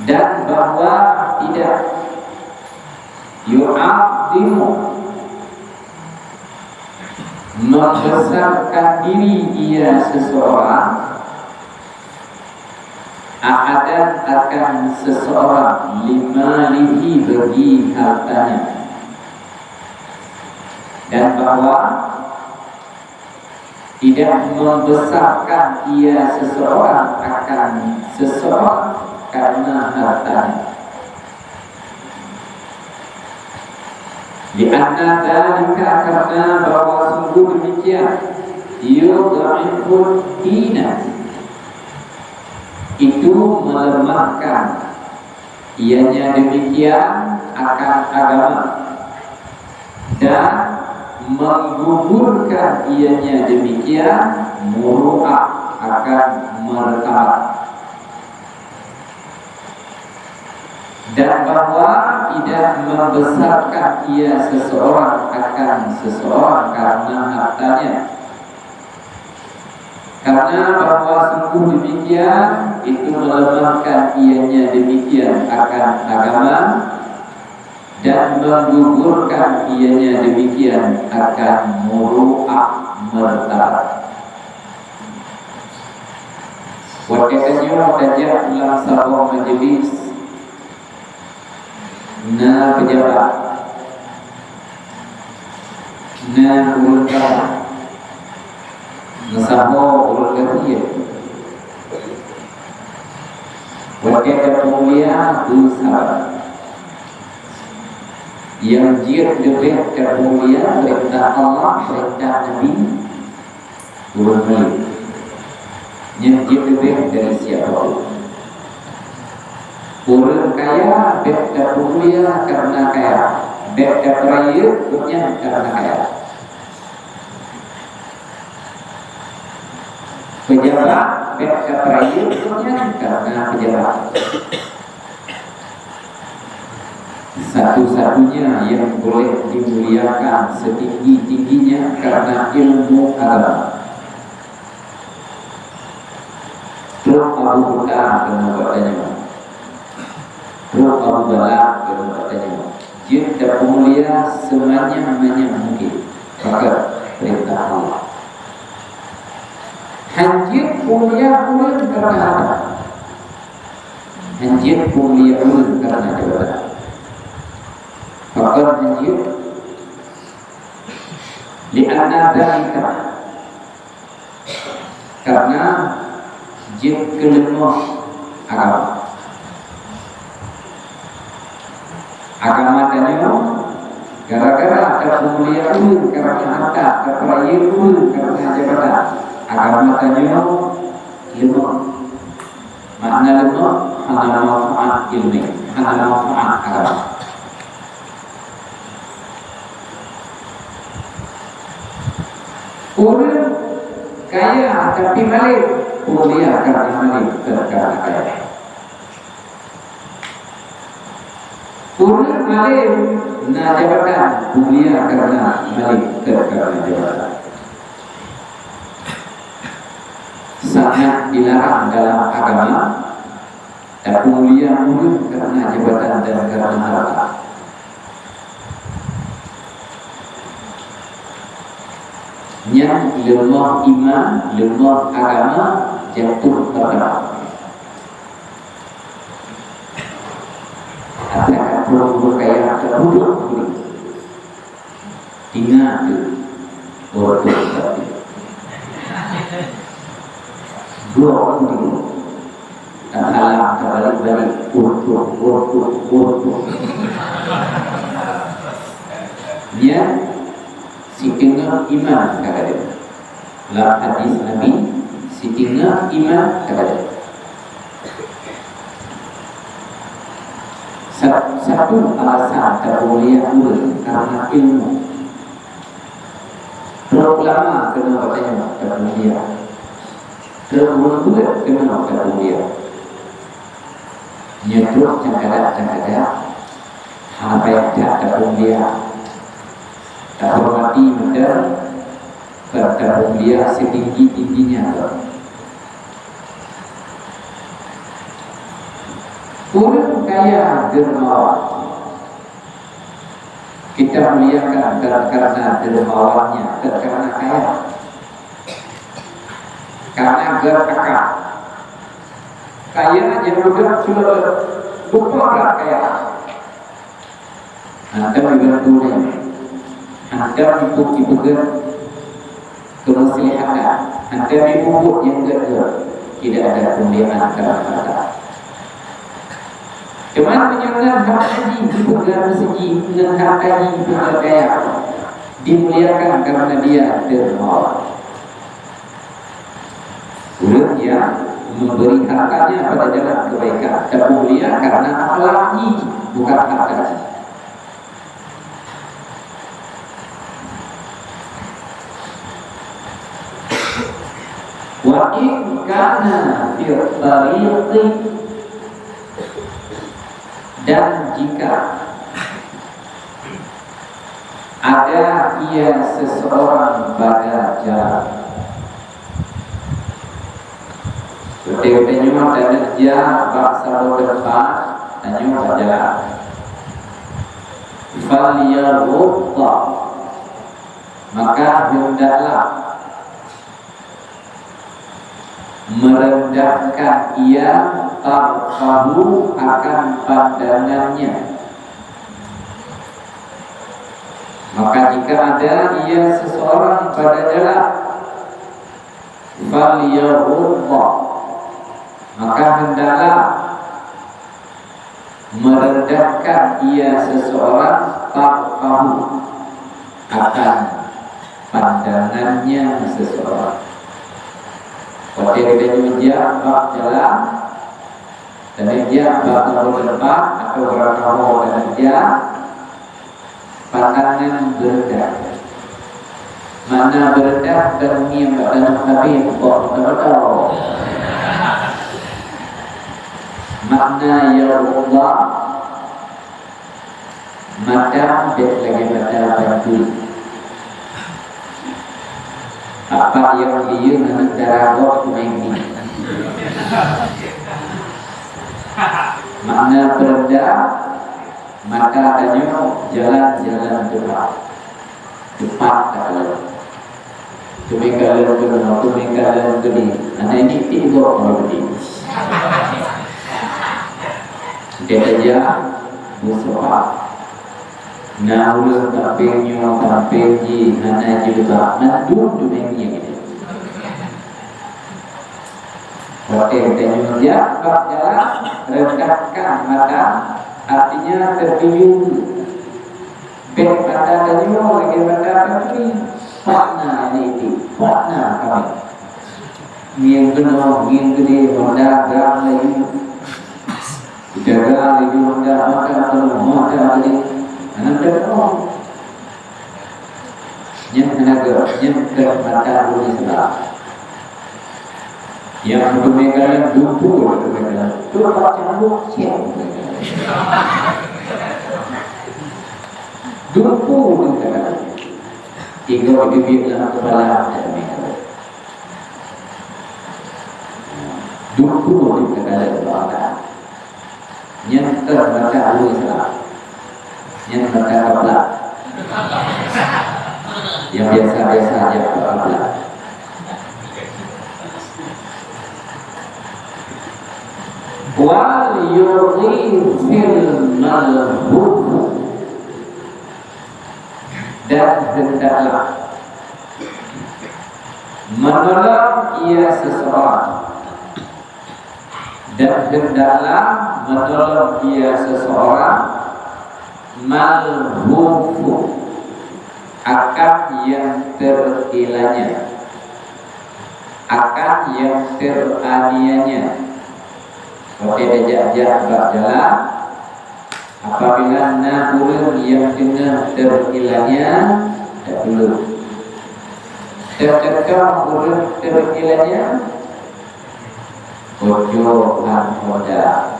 dan bahwa tidak, yu'azzimu, membesarkan diri ia seseorang, ahadan, akan seseorang, limalihi, bagi hartanya, dan bahwa tidak membesarkan ia seseorang akan seseorang karena hartanya. Lianna dzalika, karena bahwa sungguh demikian, yudhifud dina, itu melemahkan ianya demikian akan agama, dan menggugurkan ianya demikian muruah akan martabat. Dan bahwa tidak membesarkan ia seseorang akan seseorang karena hartanya. Karena bahwa sungguh demikian, itu melemahkan ianya demikian akan agama, dan menggugurkan ianya demikian akan muruah, martabat. Watée tanyoe tajak lam saboh majeulis, na peujabat, na ureueng kaya, meusaboh ureueng gasien. Watée tapeumulia, beusabar. Nyang jeuet leubeh tapeumulia, peurintah Allah, peurintah Nabi, ureueng mulia. Nyan jeuet leubeh dari siapa pun. Ureueng kaya bèk tapeumulia karena kaya, bèk tapeurayeuk gobnyan karena kaya. Pejabat bèk tapeurayeuk gobnyan karena pejabat. Satu-satunya yang boleh dimuliakan setinggi-tingginya karena ilmu agama. Trok Abu Bakar keunoe bak tanyoe. Trok Abu Bakar keunoe bak tanyoe. Jeuet tapeumulia seumanyam-manyam mungken. Pakon? Peurintah Allah. Hana jeuet peumulia ureueng karena harta. Hana jeuet peumulia ureueng karena jabatan. Pakon hana jeuet? Lianna dzalika, karena jeuet keu leumoh agama. Agama tanyoe gara-gara tapeumulia ureueng karena harta, tapeurayeuk ureueng karena jabatan, agama tanyoe leumoh. Makna leumoh, hana manfaat ileumèe, hana manfaat agama. Ureueng kaya tapi malém, peumulia karena malém, bukan karena kaya. Ureueng malém na jabatan, peumulia karena malém, bukan karena jabatan. Sangat dilarang dalam agama tapeumulia ureueng karena jabatan dan karena harta. Nyan leumoh iman, leumoh agama, jatuh martabat. Asai ka troh ureueng kaya, ka budok ureueng. Ingat tu, bodoh tapi. Dua orang tu. Tasalah, tabalik-balik, bodoh, bodoh, bodoh. Nyan siteungoh iman ka gadôh. Lam hadis Nabi, siteungoh iman ka gadôh. Sa-, satu alasan tapeumulia ureueng karena ilmu. Trok ulama keunoe bak tanyoe tapeumulia. Ureuëng buet keunoe tapeumulia. Nyoe trok cangkada-cangkada, hana payah that tapeumulia. Tahormati mantong, tapeumulia setinggi-tingginya. Ureuëng kaya dermawan. Kita muliakan bukan karena dermawannya, bukan karena kaya. Karena gerakan. Kaya nyang mudah sudah lupa berat kaya. Hantom dibantu nyan. Hantom dipu-, dipeugét keumaslahatan. Hantom dipubuet nyang gét-gét. Tidak ada kemuliaan karena harta. Teuma meunyoe ngon harta jih dipeugét meuseujid, ngon harta jih dipeugét kaya, dimuliakan karena dia dermawan. Ureuëng nyang memberi hartanya pada jalan kebaikan, tapeumulia karena akhlak jih, bukan harta jih. Wa in kana fi tariqi, dan jika ada ia seseorang pada jalan. Seperti tanyoe, tanyoe jak bak saboh teumpat, tanyoe bak jalan. Falyaghudda, maka hendaklah merendahkan ia tarfahu, akan pandangannya. Maka jika ada ia seseorang pada jalan, falyaghudda, maka hendaklah merendahkan ia seseorang tarfahu, akan pandangannya seseorang. Watée geutanyoe jak bak jalan, tanyoe jak bak saboh teumpat atau barangkaho tanyoe jak, pandangan beureundah. Makna beureundah dan ngieng bak tanoh, tapi bok meutoh-meutoh. Makna ya Allah, mata bèk lagèe mata bantui. Apa nyang liyeue ngon darah gob kunéng nyan. Makna beureundah, mata tanyoe jalan-jalan teupat. Teupat takalon. Teumé kalon keunoe, teumé kalon keudéh. Hana nitip gob ngon keudéh. Gata jak meusopat. Na ureueng sampéng nyoe, sampéng jih, hana jilbab, mandum teumé ngieng. Watèe tanyoe jak bak jalan, rendahkan mata, artinya teutuju. Bèk mata tanyoe lagèe mata bantui, pakna nyan itu, pakna kami. Ngieng keunoe, ngieng keudéh, honda gram laju. Jaga laju honda, mata keunoe, mata keudéh. Hana teupeue. Nyan hana geuh, nyan keuh mata ureueng Islam. Nyang meuteumé kalon dumpeue, meuteumé kalon. Tuh, Pak Cambuk, siap. Dumpeue meuteumé kalon. Tiga bibit lam keupala meuteumé kalon. Dumpeue meuteumé kalon, Pak. Nyan keuh mata ureueng Islam. Nyan mata kapla. Nyang biasa-biasa aja kapla. Wal yughithil malhuf. Dan hendaklah menolong ia seseorang. Dan hendaklah menolong ia seseorang, malhufu, akan yang terilanya, akan yang teraniaya. Watèe tajak-jak bak jalan, apabila na ureueng nyang teungoh terilanya, tapeuleueh. Teukeutong ureueng terilanya, Boco ban hoda,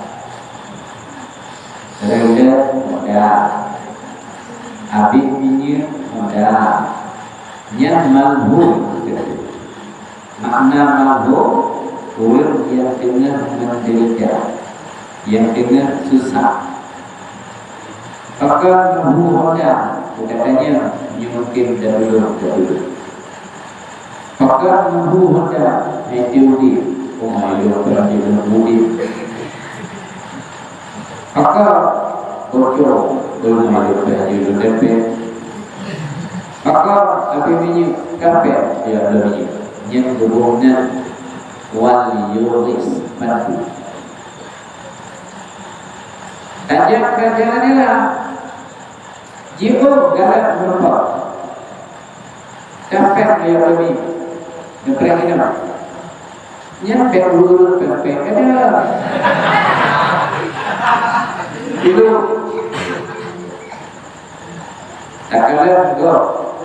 reuleueng hoda, abéh minyeuk hoda, nyan malhum. Makna malhum, ureuëng nyang teungoh meudeurita, nyang teungoh susah. Pakon neuhu hoda, gata nyoe mungken datulông-datulông. Pakon neuhu hoda, hai udép, uma ilông peuranjô lôn udép. Pakon boco, uma ilông peuranjô lôn dempet. Pakon abéh minyeuk kapét, ya lôn minyeuk. Nyan geuboh nan wal yughis bantu. Tajak ka jalan nila, jiôh galak meurumpok. Kapét ayah kami, neupreh inong. Nyan pék ureuëng pék-pék kada. Dulu. Takalon gob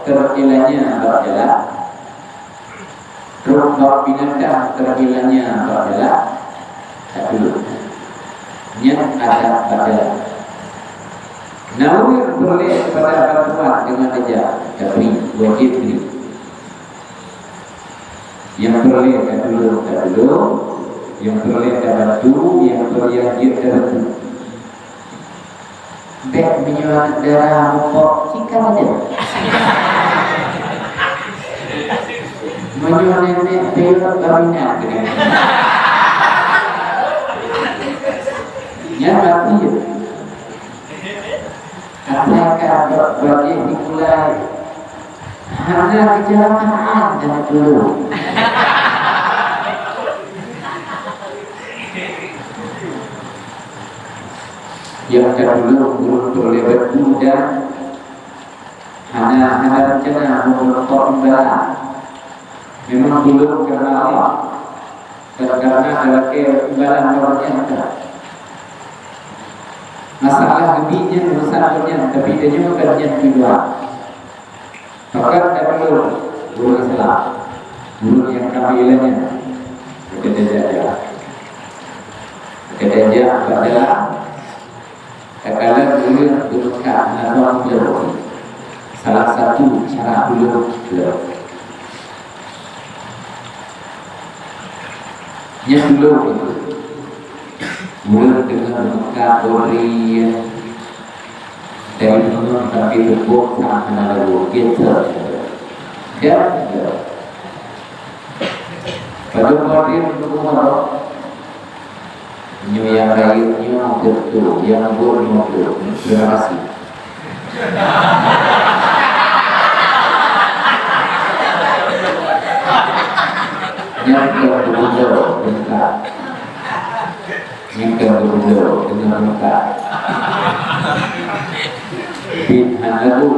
teurilanya bak jalan. Trok bak binatang teurilanya bak jalan, tatulông. Nyan adab bak jalan. Na ureuëng peureulée pada bantuan deungon tajak, tabri, wajéb bri. Nyang peureulée tatulông, tatulông. Nyang peureulée tabantu, nyang peureulée jeuet tabantu. Bék meunyoe aneuk dara mupok, cit ka lagée. Meunyoe nenek peuet ka minat keunoe. Nyan mati. Asai ka bak bajée sikulai. Hana keuceulakaan dan tulông. Nyang ka tulông ureuëng peureulée bantu dan hana, hana reuncana meunyoe imbalan. Memang tulông kareuna Allah, dan kareuna talakée imbalan lom nyan ka. Masalah geubi nyan urusan lom nyan, tapi tanyoe kan nyan tujuan. Pakon tatulông ureuëng Islam, ureuëng nyang ka meuilée nyan, keu tajak jalan. Keu tajak bak jalan, takalon ureuëng beumeukat na bang bloe. Salah satu cara tulông bloe. Nyan tulông itu. Ureuëng teungoh meukat boh drien, dari teungoh sampai teupok sang hana lalu, biasa. Dan, padum boh drien teungoh nyoe nyang rayeuk nyoe beutôi, nyang buet nyoe beutôi. Terima kasih. Nyang keu gubunur, bentar. Nyang keu gubunur, deungon bentar. Bit hana bu.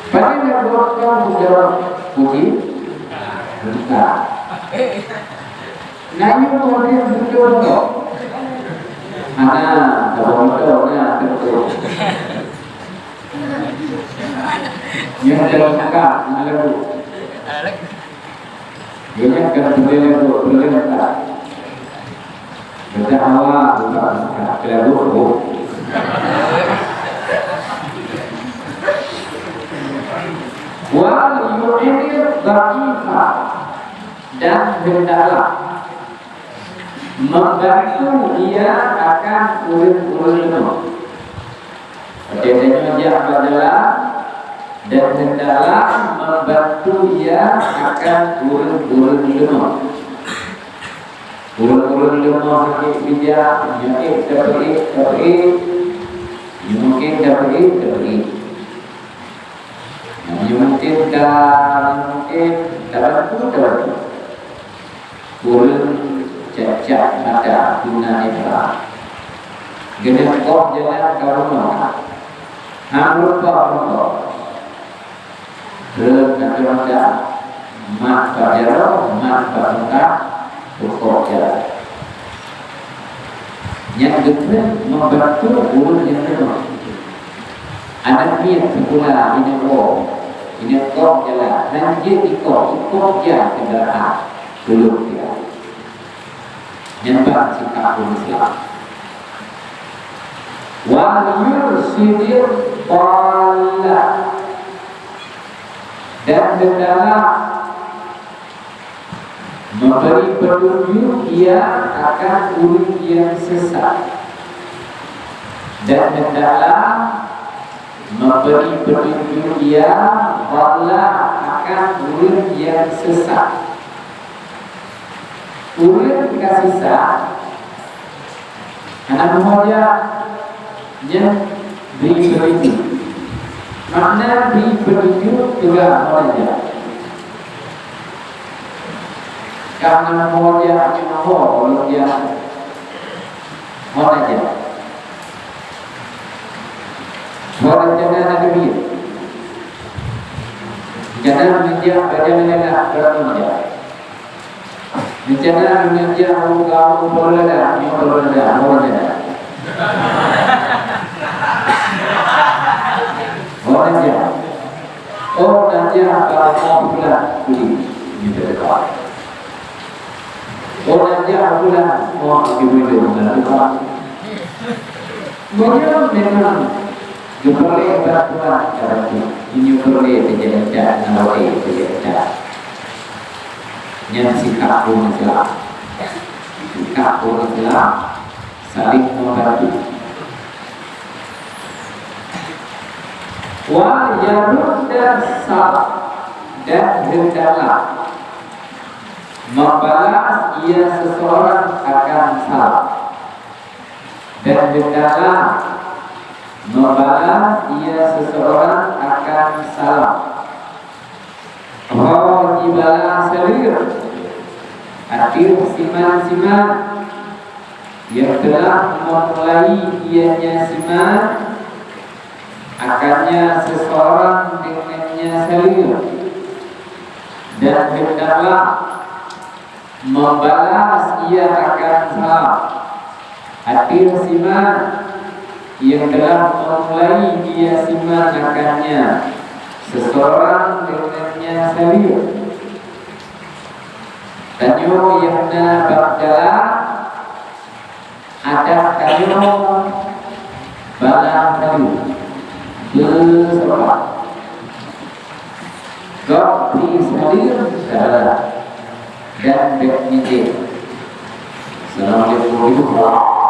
Padahai nyang buet nyoe gubunur, puji, bentar. Na yue model beutôi nyoe. Hana, saboh moto na beutôi. Nyang dalam kakak na lagu. Nyan kan peureulée lagu, peureulée kakak. Baca awal buka kakak, lagu, oh. Wal yu'inil dha'ifa. Dan hendaklah membantu ia akan ureuëng-ureuëng lemah. Oke, tanyoe jak bak jalan, dan hendaklah membantu ia akan ureuëng-ureuëng lemah. Ureuëng-ureuëng lemah sakét bijak, nyoe ék tapeuék, tapeuék, nyoe mungken tapeuék, tapeuék. Nyoe mungken ka, nyoe mungken tabantu, tabantu. Ureuëng cacak mata tuna netra. Geuneuk koh jalan ka rumoh. Hana rupa-rupa. Reueng kacamata, mat bak jaroe, mat bak muka, peukoh jalan. Nyang geutrön membantu ureuëng nyang lemah. Aneuk miet sikula inong woe. Ingat kok jalan, hanjeuet ikok, ikok ja kendaraan, tuleueng dia. Nyan ban sikap ureuëng Islam. Wal yursyidid dhalla. Dan hendaklah memberi petunjuk ia akan ureuëng yang sesat. Dan hendaklah memberi petunjuk ia dhalla akan ureuëng yang sesat. Ureuëng ka sesat, hana meuhojah, nyan bri peununjuk. Makna bri peununjuk peugah hana jak. Karena meuhojah nyoe ho ulôn jak. Hana jak. Hana jak na keubit. Kadang meunjak bajang lelak, kadang meunjak. Rencana meunajah u kaum Polda, nyoe Polda, Polda. Polda. Oh, najah bak Polda, budi. Ini depan. Oh, najah Polda, oh, di budi, Polda. Meunyoe memang Geupeureulée bantuan cara tu. Inyoe peureulée teujadi that, na watée teujadi that. Nyan sikap ureuëng Islam. Sikap ureuëng Islam saling membantu. Wa yarudda salam, dan hendaklah membalas ia seseorang akan salam. Dan hendaklah membalas ia seseorang akan salam. Ho jibalas saleuem ateueh siman-siman nyang telah meumulai ianya siman akannya seseorang dengannya saleuem. Dan hendaklah membalas ia akan salam ateueh siman nyang telah meumulai ia siman akannya seseorang dengannya saleuem. Tanyoe nyang na bak jalan, adak tanyoe balang saleuem. Beusopan. Gob bri saleuem salah dan bék nijép. Assalamualaikum warahmatullahi wabarakatuh.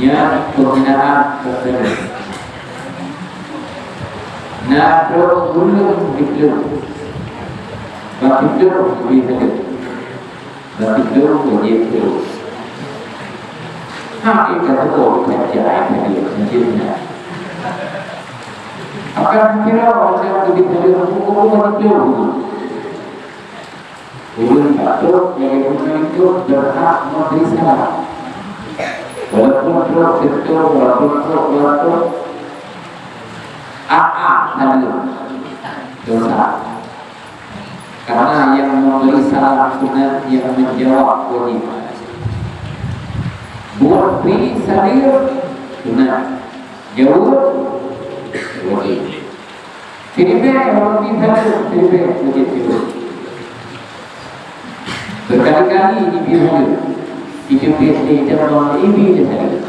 Nyan penghinaan kepada. Na trok gulong di trok. Bak trok di trok. Bak trok wajib trok. Hak kita trok kerja kita dia sendiri. Akan kira macam tu di trok. Bukan trok. Ulun patut nyang geupeununjuk berhak memberi salam. Walaupun trok beutôi, walaupun trok beutôi, a-a salah dosa. Karena yang memberi salam sunat, yang menjawab wajib. Buat bri salam sunat. Jaweueb wajéb. Siribée ureuëng pih saleuem, siribée wajéb jaweueb. Beukali-kali jipih saleuem, jipih lé itamong ibi lé saleuem.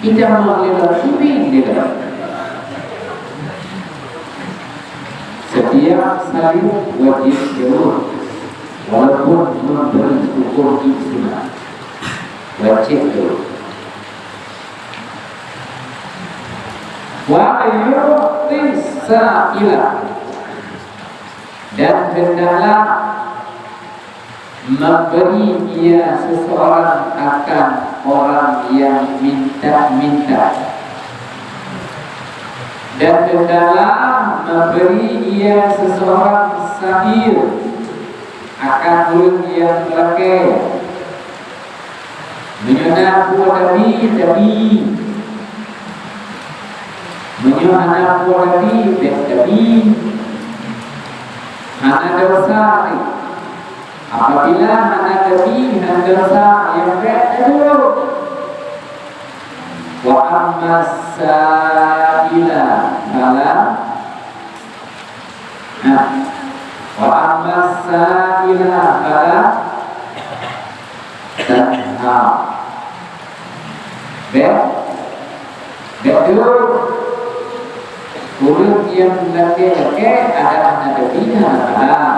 Itamong lé lom ibi lé lom. Setiap saleuem wajéb jaweueb, walaupun memberi hukum sunat. Wajéb jaweueb. Wa yu'tis sa'ila, dan hendaklah memberi ia seseorang akan orang yang minta-minta, dan hendaklah memberi ia seseorang sa'il akan ureuëng yang meulakée. Meunyoe na peue tabi, tabi. Meunyoe hana peue tabi, bék tabi. Hana desya nyan. Apabila hana tabi, hana desya, nyan bék taduek. Wa ammas sa'ila fala, nah, wa ammas sa'ila fala tanhar. Bèk, bèk deuh. Ureueng nyang lakèe-lakèe adak hana teubi hana salah.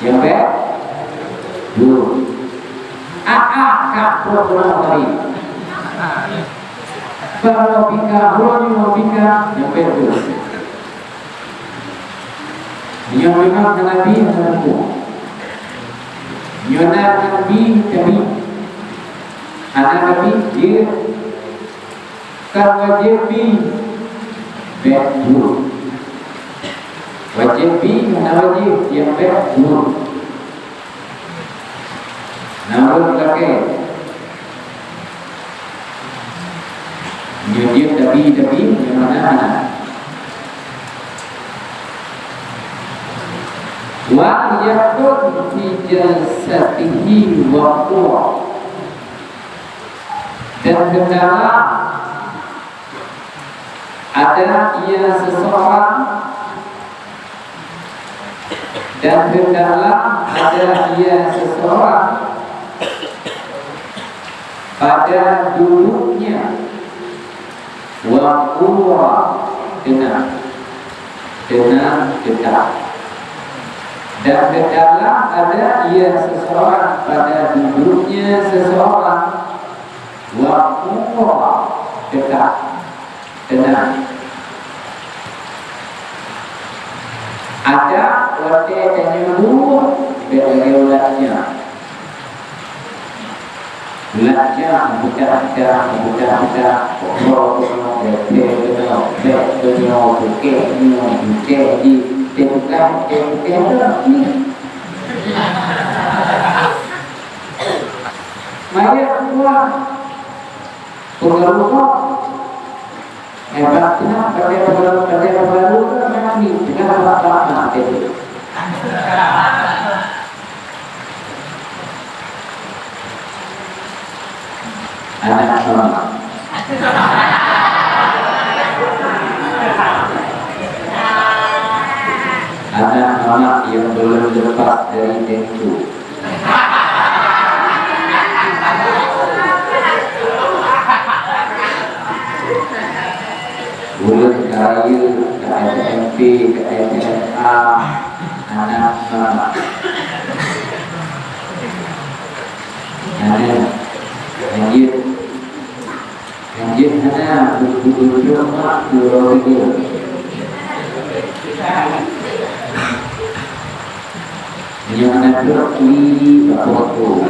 Nyang bèk deuh. A-a ka peurunoe tadi. Barô pika, uroe nyoe pika, nyang bèk deuh. Nyoe memang hana bi, hana buku. Nyoe na nyang bi, tabi. Hana tabi, jeuet. Ka wajéb bi, bèk deuh. Wajéb bi, hana wajéb, nyang bèk deuh. Na ureueng lakèe. Nyoe jeuet tabi-tabi, nyoe hana, hana. Wa yakun fi jalsatihi wa huwa. Dan hendaklah ada ia seseorang, dan hendaklah ada ia seseorang pada duduknya, wa huwa, tenang, tenang, tetap. Dan hendaklah ada ia seseorang pada duduknya seseorang, wa huwa, tetap, tenang. Ada watèe tanyoe duek, bèk lagèe ulat nyan. Ulat nyan meupeugah-peugah, meupeugah-peugah, keudroe keunoe, bèk keunoe, bèk keunoe, pukèk nyoe, pukèk jih, teupeugah, teupeugah, teupeugah. Maya keuluwa, peungeurukok. Hebat teuma, pakai peungeurukok, pakai peungeurukok, kan mati, teuka bak-bak mati. Anak mamak. Anak mamak yang belum lepas dari dengku. Ulôn ka rayeuk, ka S M P, ka S M A, anak mamak. Aneuk, lanjut. Lanjut hana, beutôi-beutôi mak, beutôi-beutôi. Meunyoe hana trok, klik bak foto.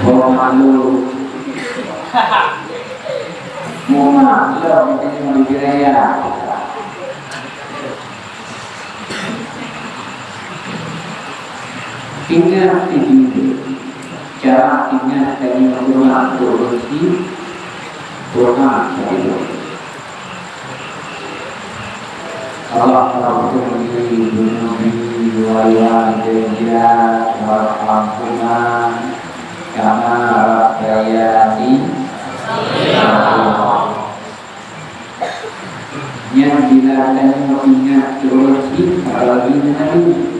Horeumat lôn. Mumat lom di Jaya. Ingat di diri, cara ingat dari rumah korupsi, Tuhan dari Allahumma ighfirli dzunubi wa liwalidayya warhamhuma kama rabbayani shaghira. Nyan bila tanyoe ingat keu ureueng chik, apalagi nyan Nabi,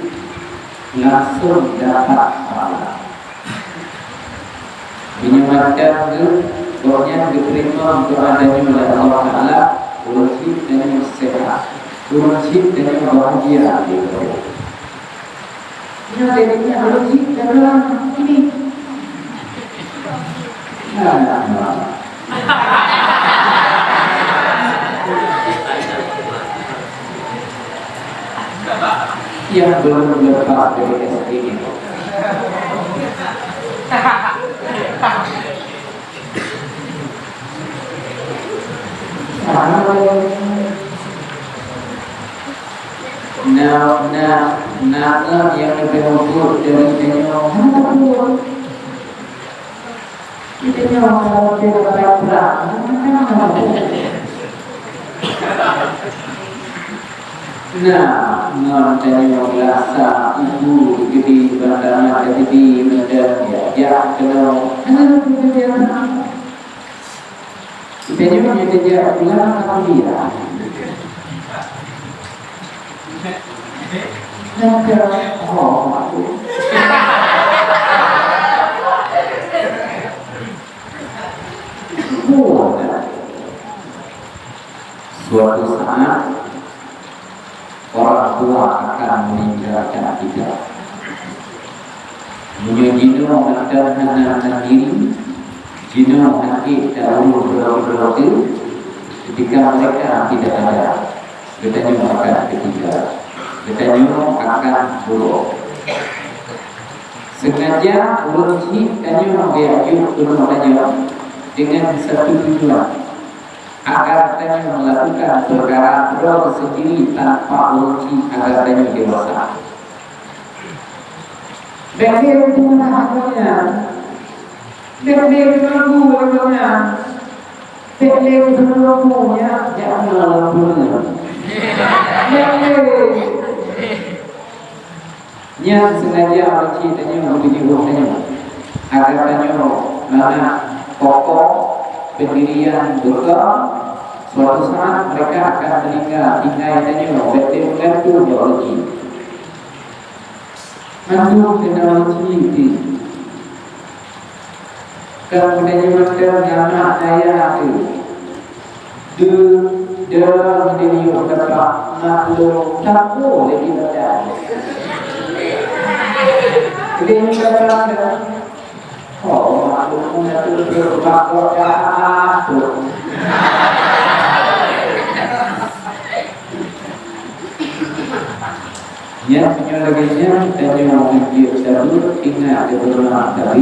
langsung dapat pahala. Meunyoe macam geuh, gobnyan geuteurimong doa tanyoe lé Allah Taala, ureueng chik tanyoe seuhat, ureueng chik tanyoe bahagia. Nyoe jadinya logik dalam ini. Nah, nah, nah. Yang belum lepas dari S D. Na, na, na nyang leubeh ubeut dari tanyoe. Hana tapeue. Di tanyoe kalau leubeh dapat prang, hana tapeue. Nah, ngon tanyoe rasa ibu gede bandana jadi mantong ya, ya, keunoe. Hana peubedaan. Tanyoe nyang tajak pulang ka kuliah. Nyang ka, oh, aku. Bukan. Suatu saat, orang tua akan meninggalkan kita. Meunyoe jinoe mantong hana mandiri, jinoe hana taurôh droe-droe teuh, ketika mereka tidak ada, geutanyoe akan ketinggalan. Geutanyoe akan burôk. Sengaja ureueng chik tanyoe beu jeuet keunoe tanyoe dengan satu tujuan. Agar tanyoe melakukan peukara droe sendiri tanpa ureueng chik agar tanyoe dewasa. Bèk lé teumeurah lagèe nyan. Bèk lé teumanggu lagèe nyan. Bèk lé teumeurah nyan, jak meulawan buleuen. Bèk lé. Nyan sengaja ureueng chik tanyoe geupeujeuet tanyoe, agar tanyoe mangat kokoh pendirian beutôi. Suatu saat mereka akan meninggal, tinggai tanyoe, bèk teugantung bak ureueng chik. Mandum keunan ureueng chik. Kon geutanyoe mantong nyan mak dayah teuh. Deuh, deuh, geutanyoe dapat maklum sapeue lé ibadat. Geutanyoe dapat, oh, maklum, geutanyoe dapat. Nyan, meunyoe lagèe nyan, tanyoe hanjeuet sabe ingat keu beureumak sabe.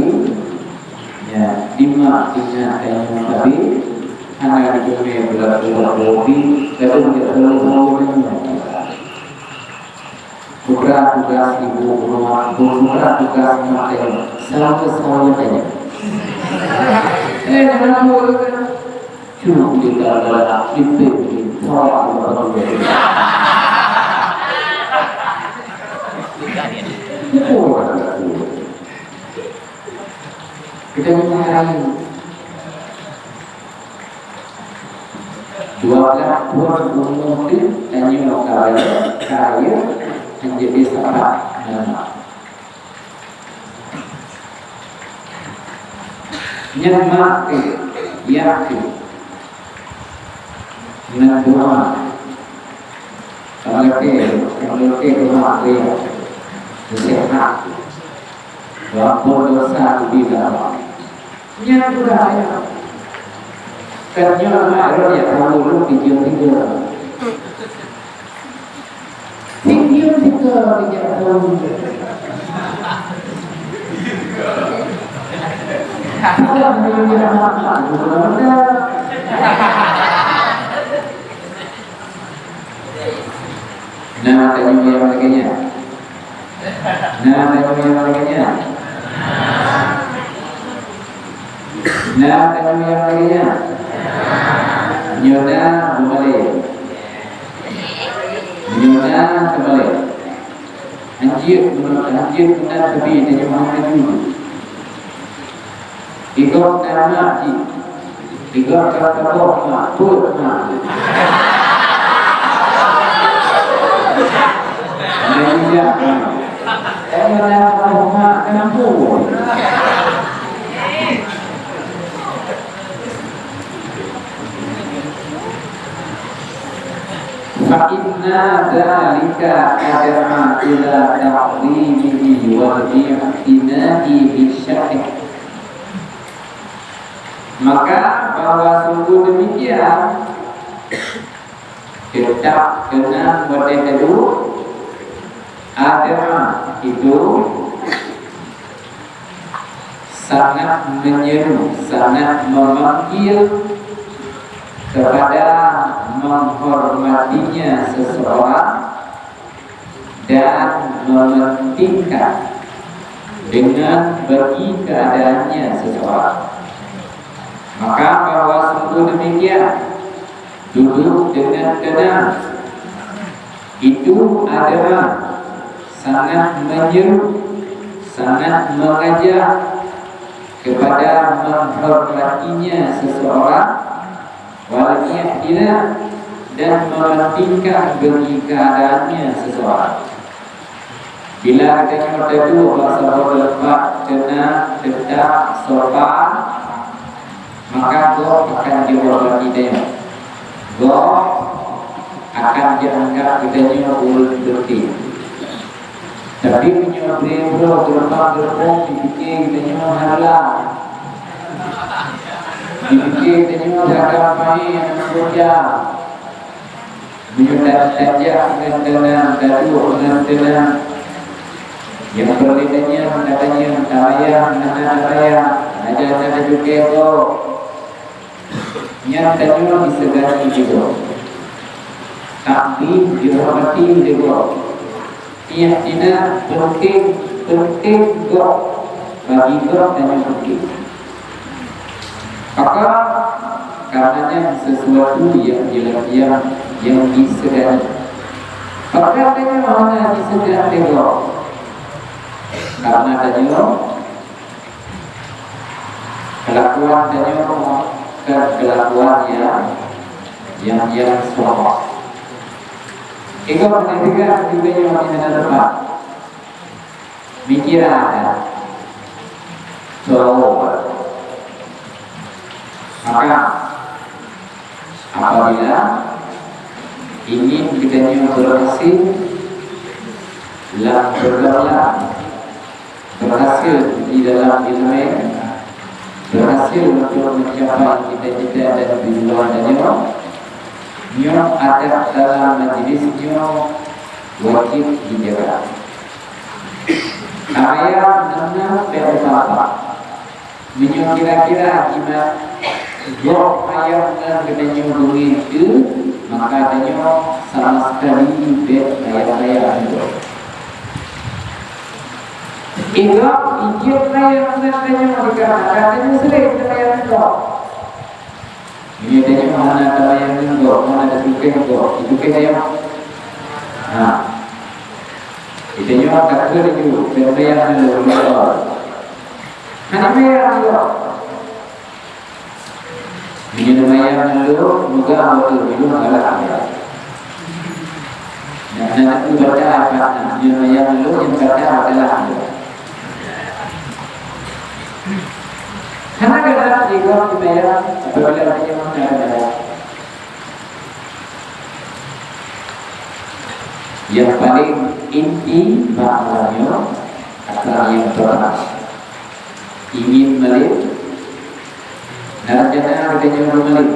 Nyan, dimak ingat tanyoe sabe, hana jiteumé beureukat-beureukat bobi, kadang jak teurimong tanyoe. Peugah tugaih ibu rumoh, peugah tugaih mak tanyoe, saweue-saweue tanyoe. Eh, jangan bodoh kan? Cuma kita adalah kita ini, tolak Allah. Kita ini hari dua belas thôn umu teuh tanyoe ka rayeuk, ka rayeuk, menjadi sahabat nama. Nyan mak teuh, yah teuh. Ngon doa. Pangeuté, pangeuté doa teuh, yah. Seuhat. Walaupun dosa teuh bila. Nyan udah, ya. Kan nyoe mak rot ya, kamu lu tiga-tiga. Tiga-tiga, tiga tahun. Kalau dia mak, mak, Nah, tanyoe nyang lagèe nyan. Nah, tanyoe nyang lagèe nyan. Nah, tanyoe nyang lagèe nyan. Nyoe na beumalèe. Nyoe na teumalèe. Hanjeuet meunan, hanjeuet meunan, tapi tanyoe hana laju. Di gob na mak jih. Di gob ka saboh mak, peuet mak. Meunyoe jak mak. Eh, na saboh mak kampung. Fa inna dzalika ad'a ila ta'dhimihi wal i'tina'i bisya'nihi. Maka bahwa sungguh demikian, tetap keunan watèe teuduek, ad'a itu sangat menyeru, sangat memanggil kepada menghormatinya seseorang dan mementingkan dengan bagi keadaannya seseorang. Maka bahwa sungguh demikian, duduk dengan tenang, Itu adalah sangat menyeru, sangat mengajak kepada menghormatinya seseorang, wal i'tidal, dan mementingkan bagi keadaannya seseorang. Bila geutanyoe taduek bak saboh teumpat teunang, teutab, sopan, maka gob akan jeuet bak geutanyoe. Gob akan jianggab geutanyoe ureuëng teuntèe. Tapi meunyoe bri-, brok geureupang-geureupong, jipike geutanyoe hana, jipike geutanyoe hana payah, hana beureuja. Meunyoe ta-, tajak ngon teunang, taduek ngon teunang, nyang peureulée tanyong, tatanyong, talayang, hana talayang, hana jeuet tajuké gob. Nyan tanyoe disegani juga. Takdim dihormati juga. I'tidal penting, penting gob. Bagi gob tanyoe penting. Maka, karena nyan sesuatu yang dilakukan, yang disegani. Maka tanyoe hana disegani gob. Karena tanyoe kelakuan tanyoe bukan kelakuan yang, yang, yang sombong. Ego menegakkan diri tanyoe di hadapan Allah. Mikir ada. Coba. Maka, apabila ingin geutanyoe berhasil lam pergaulan, berhasil di dalam ilmu, berhasil untuk mencapai cita-cita dan tujuan tanyoe, nyoe adab dalam majlis nyoe wajib dijaga. Ayah mengenal dan bapak. Meunyoe kira-kira jimat gob ayam ngon geutanyoe beungéh teuh, maka tanyoe sama sekali bèk raya-raya hidup. Ingat, ijeuet raya ngon tanyoe dikarenakan tanyoe sering raya ngon gob. Meunyoe tanyoe hana tabayang ngon gob, hana tatukéh gob, tatukéh ayam. Ha. Tanyoe takheun laju, bèk raya ngon gob. Hana meunan juga. Meunyoe meunan lôn, muga beutôi minum galak dia. Dan nanti baca apa, meunyoe meunan lôn, yang baca galak dia. Hana galak juga, meunyoe apabila meunyoe hana galak. Yang paling inti maknanya adalah yang pertama. Ingin malém, na rencana geutanyoe malém.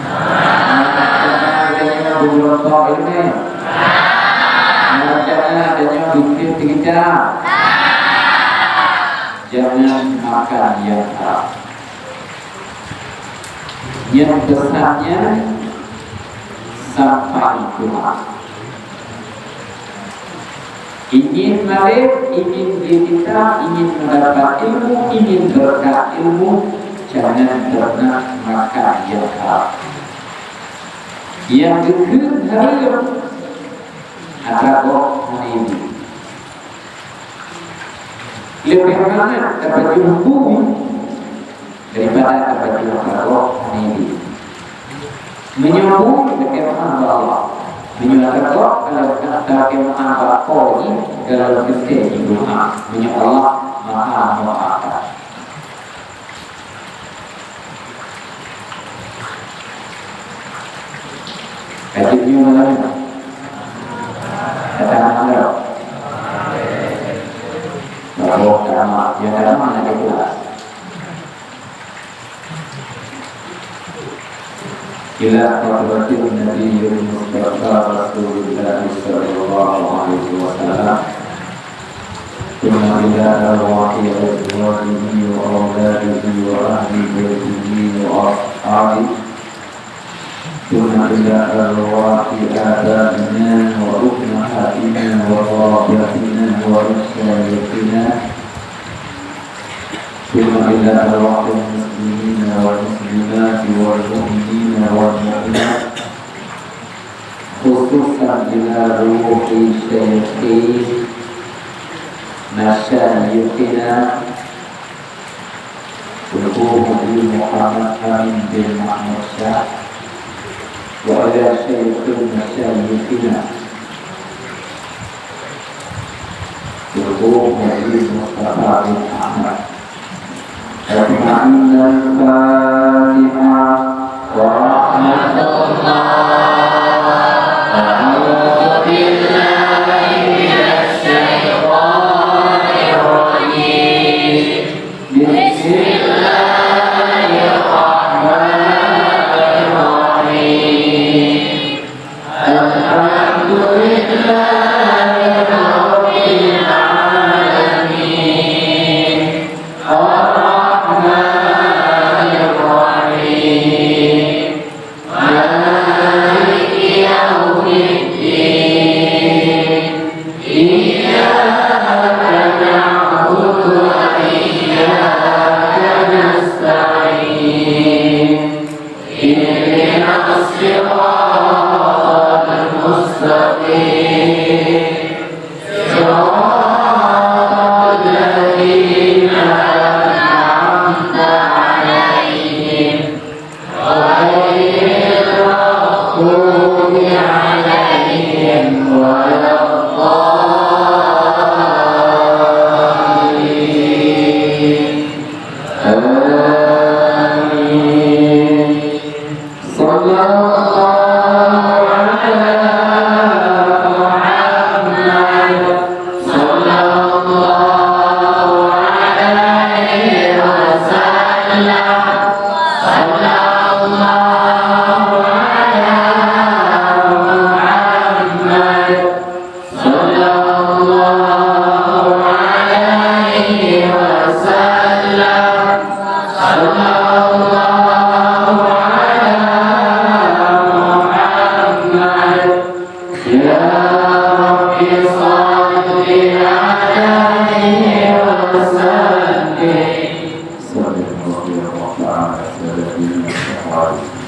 Na rencana geutanyoe beureumpok ileumèe. Na rencana geutanyoe bikin cerita. Jangan makan yang haram. Nyan peusan nyan sampai Tuhan. Ingin malém, ingin dicinta, ingin mendapat ilmu, ingin berkat ilmu, jangan pernah makan yang haram. Yang geukheun hareuem, atra gob hana ibu. Leubeh mangat tapajoh bui daripada tapajoh atra gob hana ibu. Meunyoe bui, lakèe meu'ah bak Allah. Meunyoe atra gob, kalau ka talakèe meu'ah bak po jih, kalau teuntèe jih meu'ah. Meunyoe Allah Maha Meu'ah. Ka jeuet nyoe malam nyoe. Ka tamah lom. Baroe tamah, nyang tamah hana keulaih. Ila hadratin Nabiyil Mustafa Rasulillah sallallahu alaihi wasallam. Tsumma ila arwahi azwajihi wa auladihi wa ahli baitihi wa ashabihi. Tsumma ila arwahi abaina wa ummahatina wa qarabatina wa masyayikhina. Tsumma ila arwahil muslimina wal muslimati wal mu'minina wal mu'minat. Khususan ila Syaikhina Syaikhina Teungku Haji Muhammad Amin bin Mahmud Syah, wa ala Syaikhina Syaikhina Teungku Haji Mustafa bin Ahmad. Ajma'in. Al-Fatihah. Wa rahmatullah. A'udzu billahi minasy syaithanir rajim. Bismillahirrahmanirrahim. Alhamdulillahirabbil alamin. Arrahmanirrahim. Maliki yaumiddin. Iyyaka na'budu wa iyyaka nasta'in. Ihdinas siratal mustaqim. Siratal ladzina an'amta 'alaihim, ghairil maghdubi 'alaihim waladdallin. Amin. Sallallahu ala Muhammad. Sallallahu alaihi wasallam. Sallallahu ala Muhammad. Sallallahu alaihi wasallam. Sallallahu ala Muhammad. Ya Rabbi, shalli alaihi wa sallim. Sallallahu alaihi wa sallam.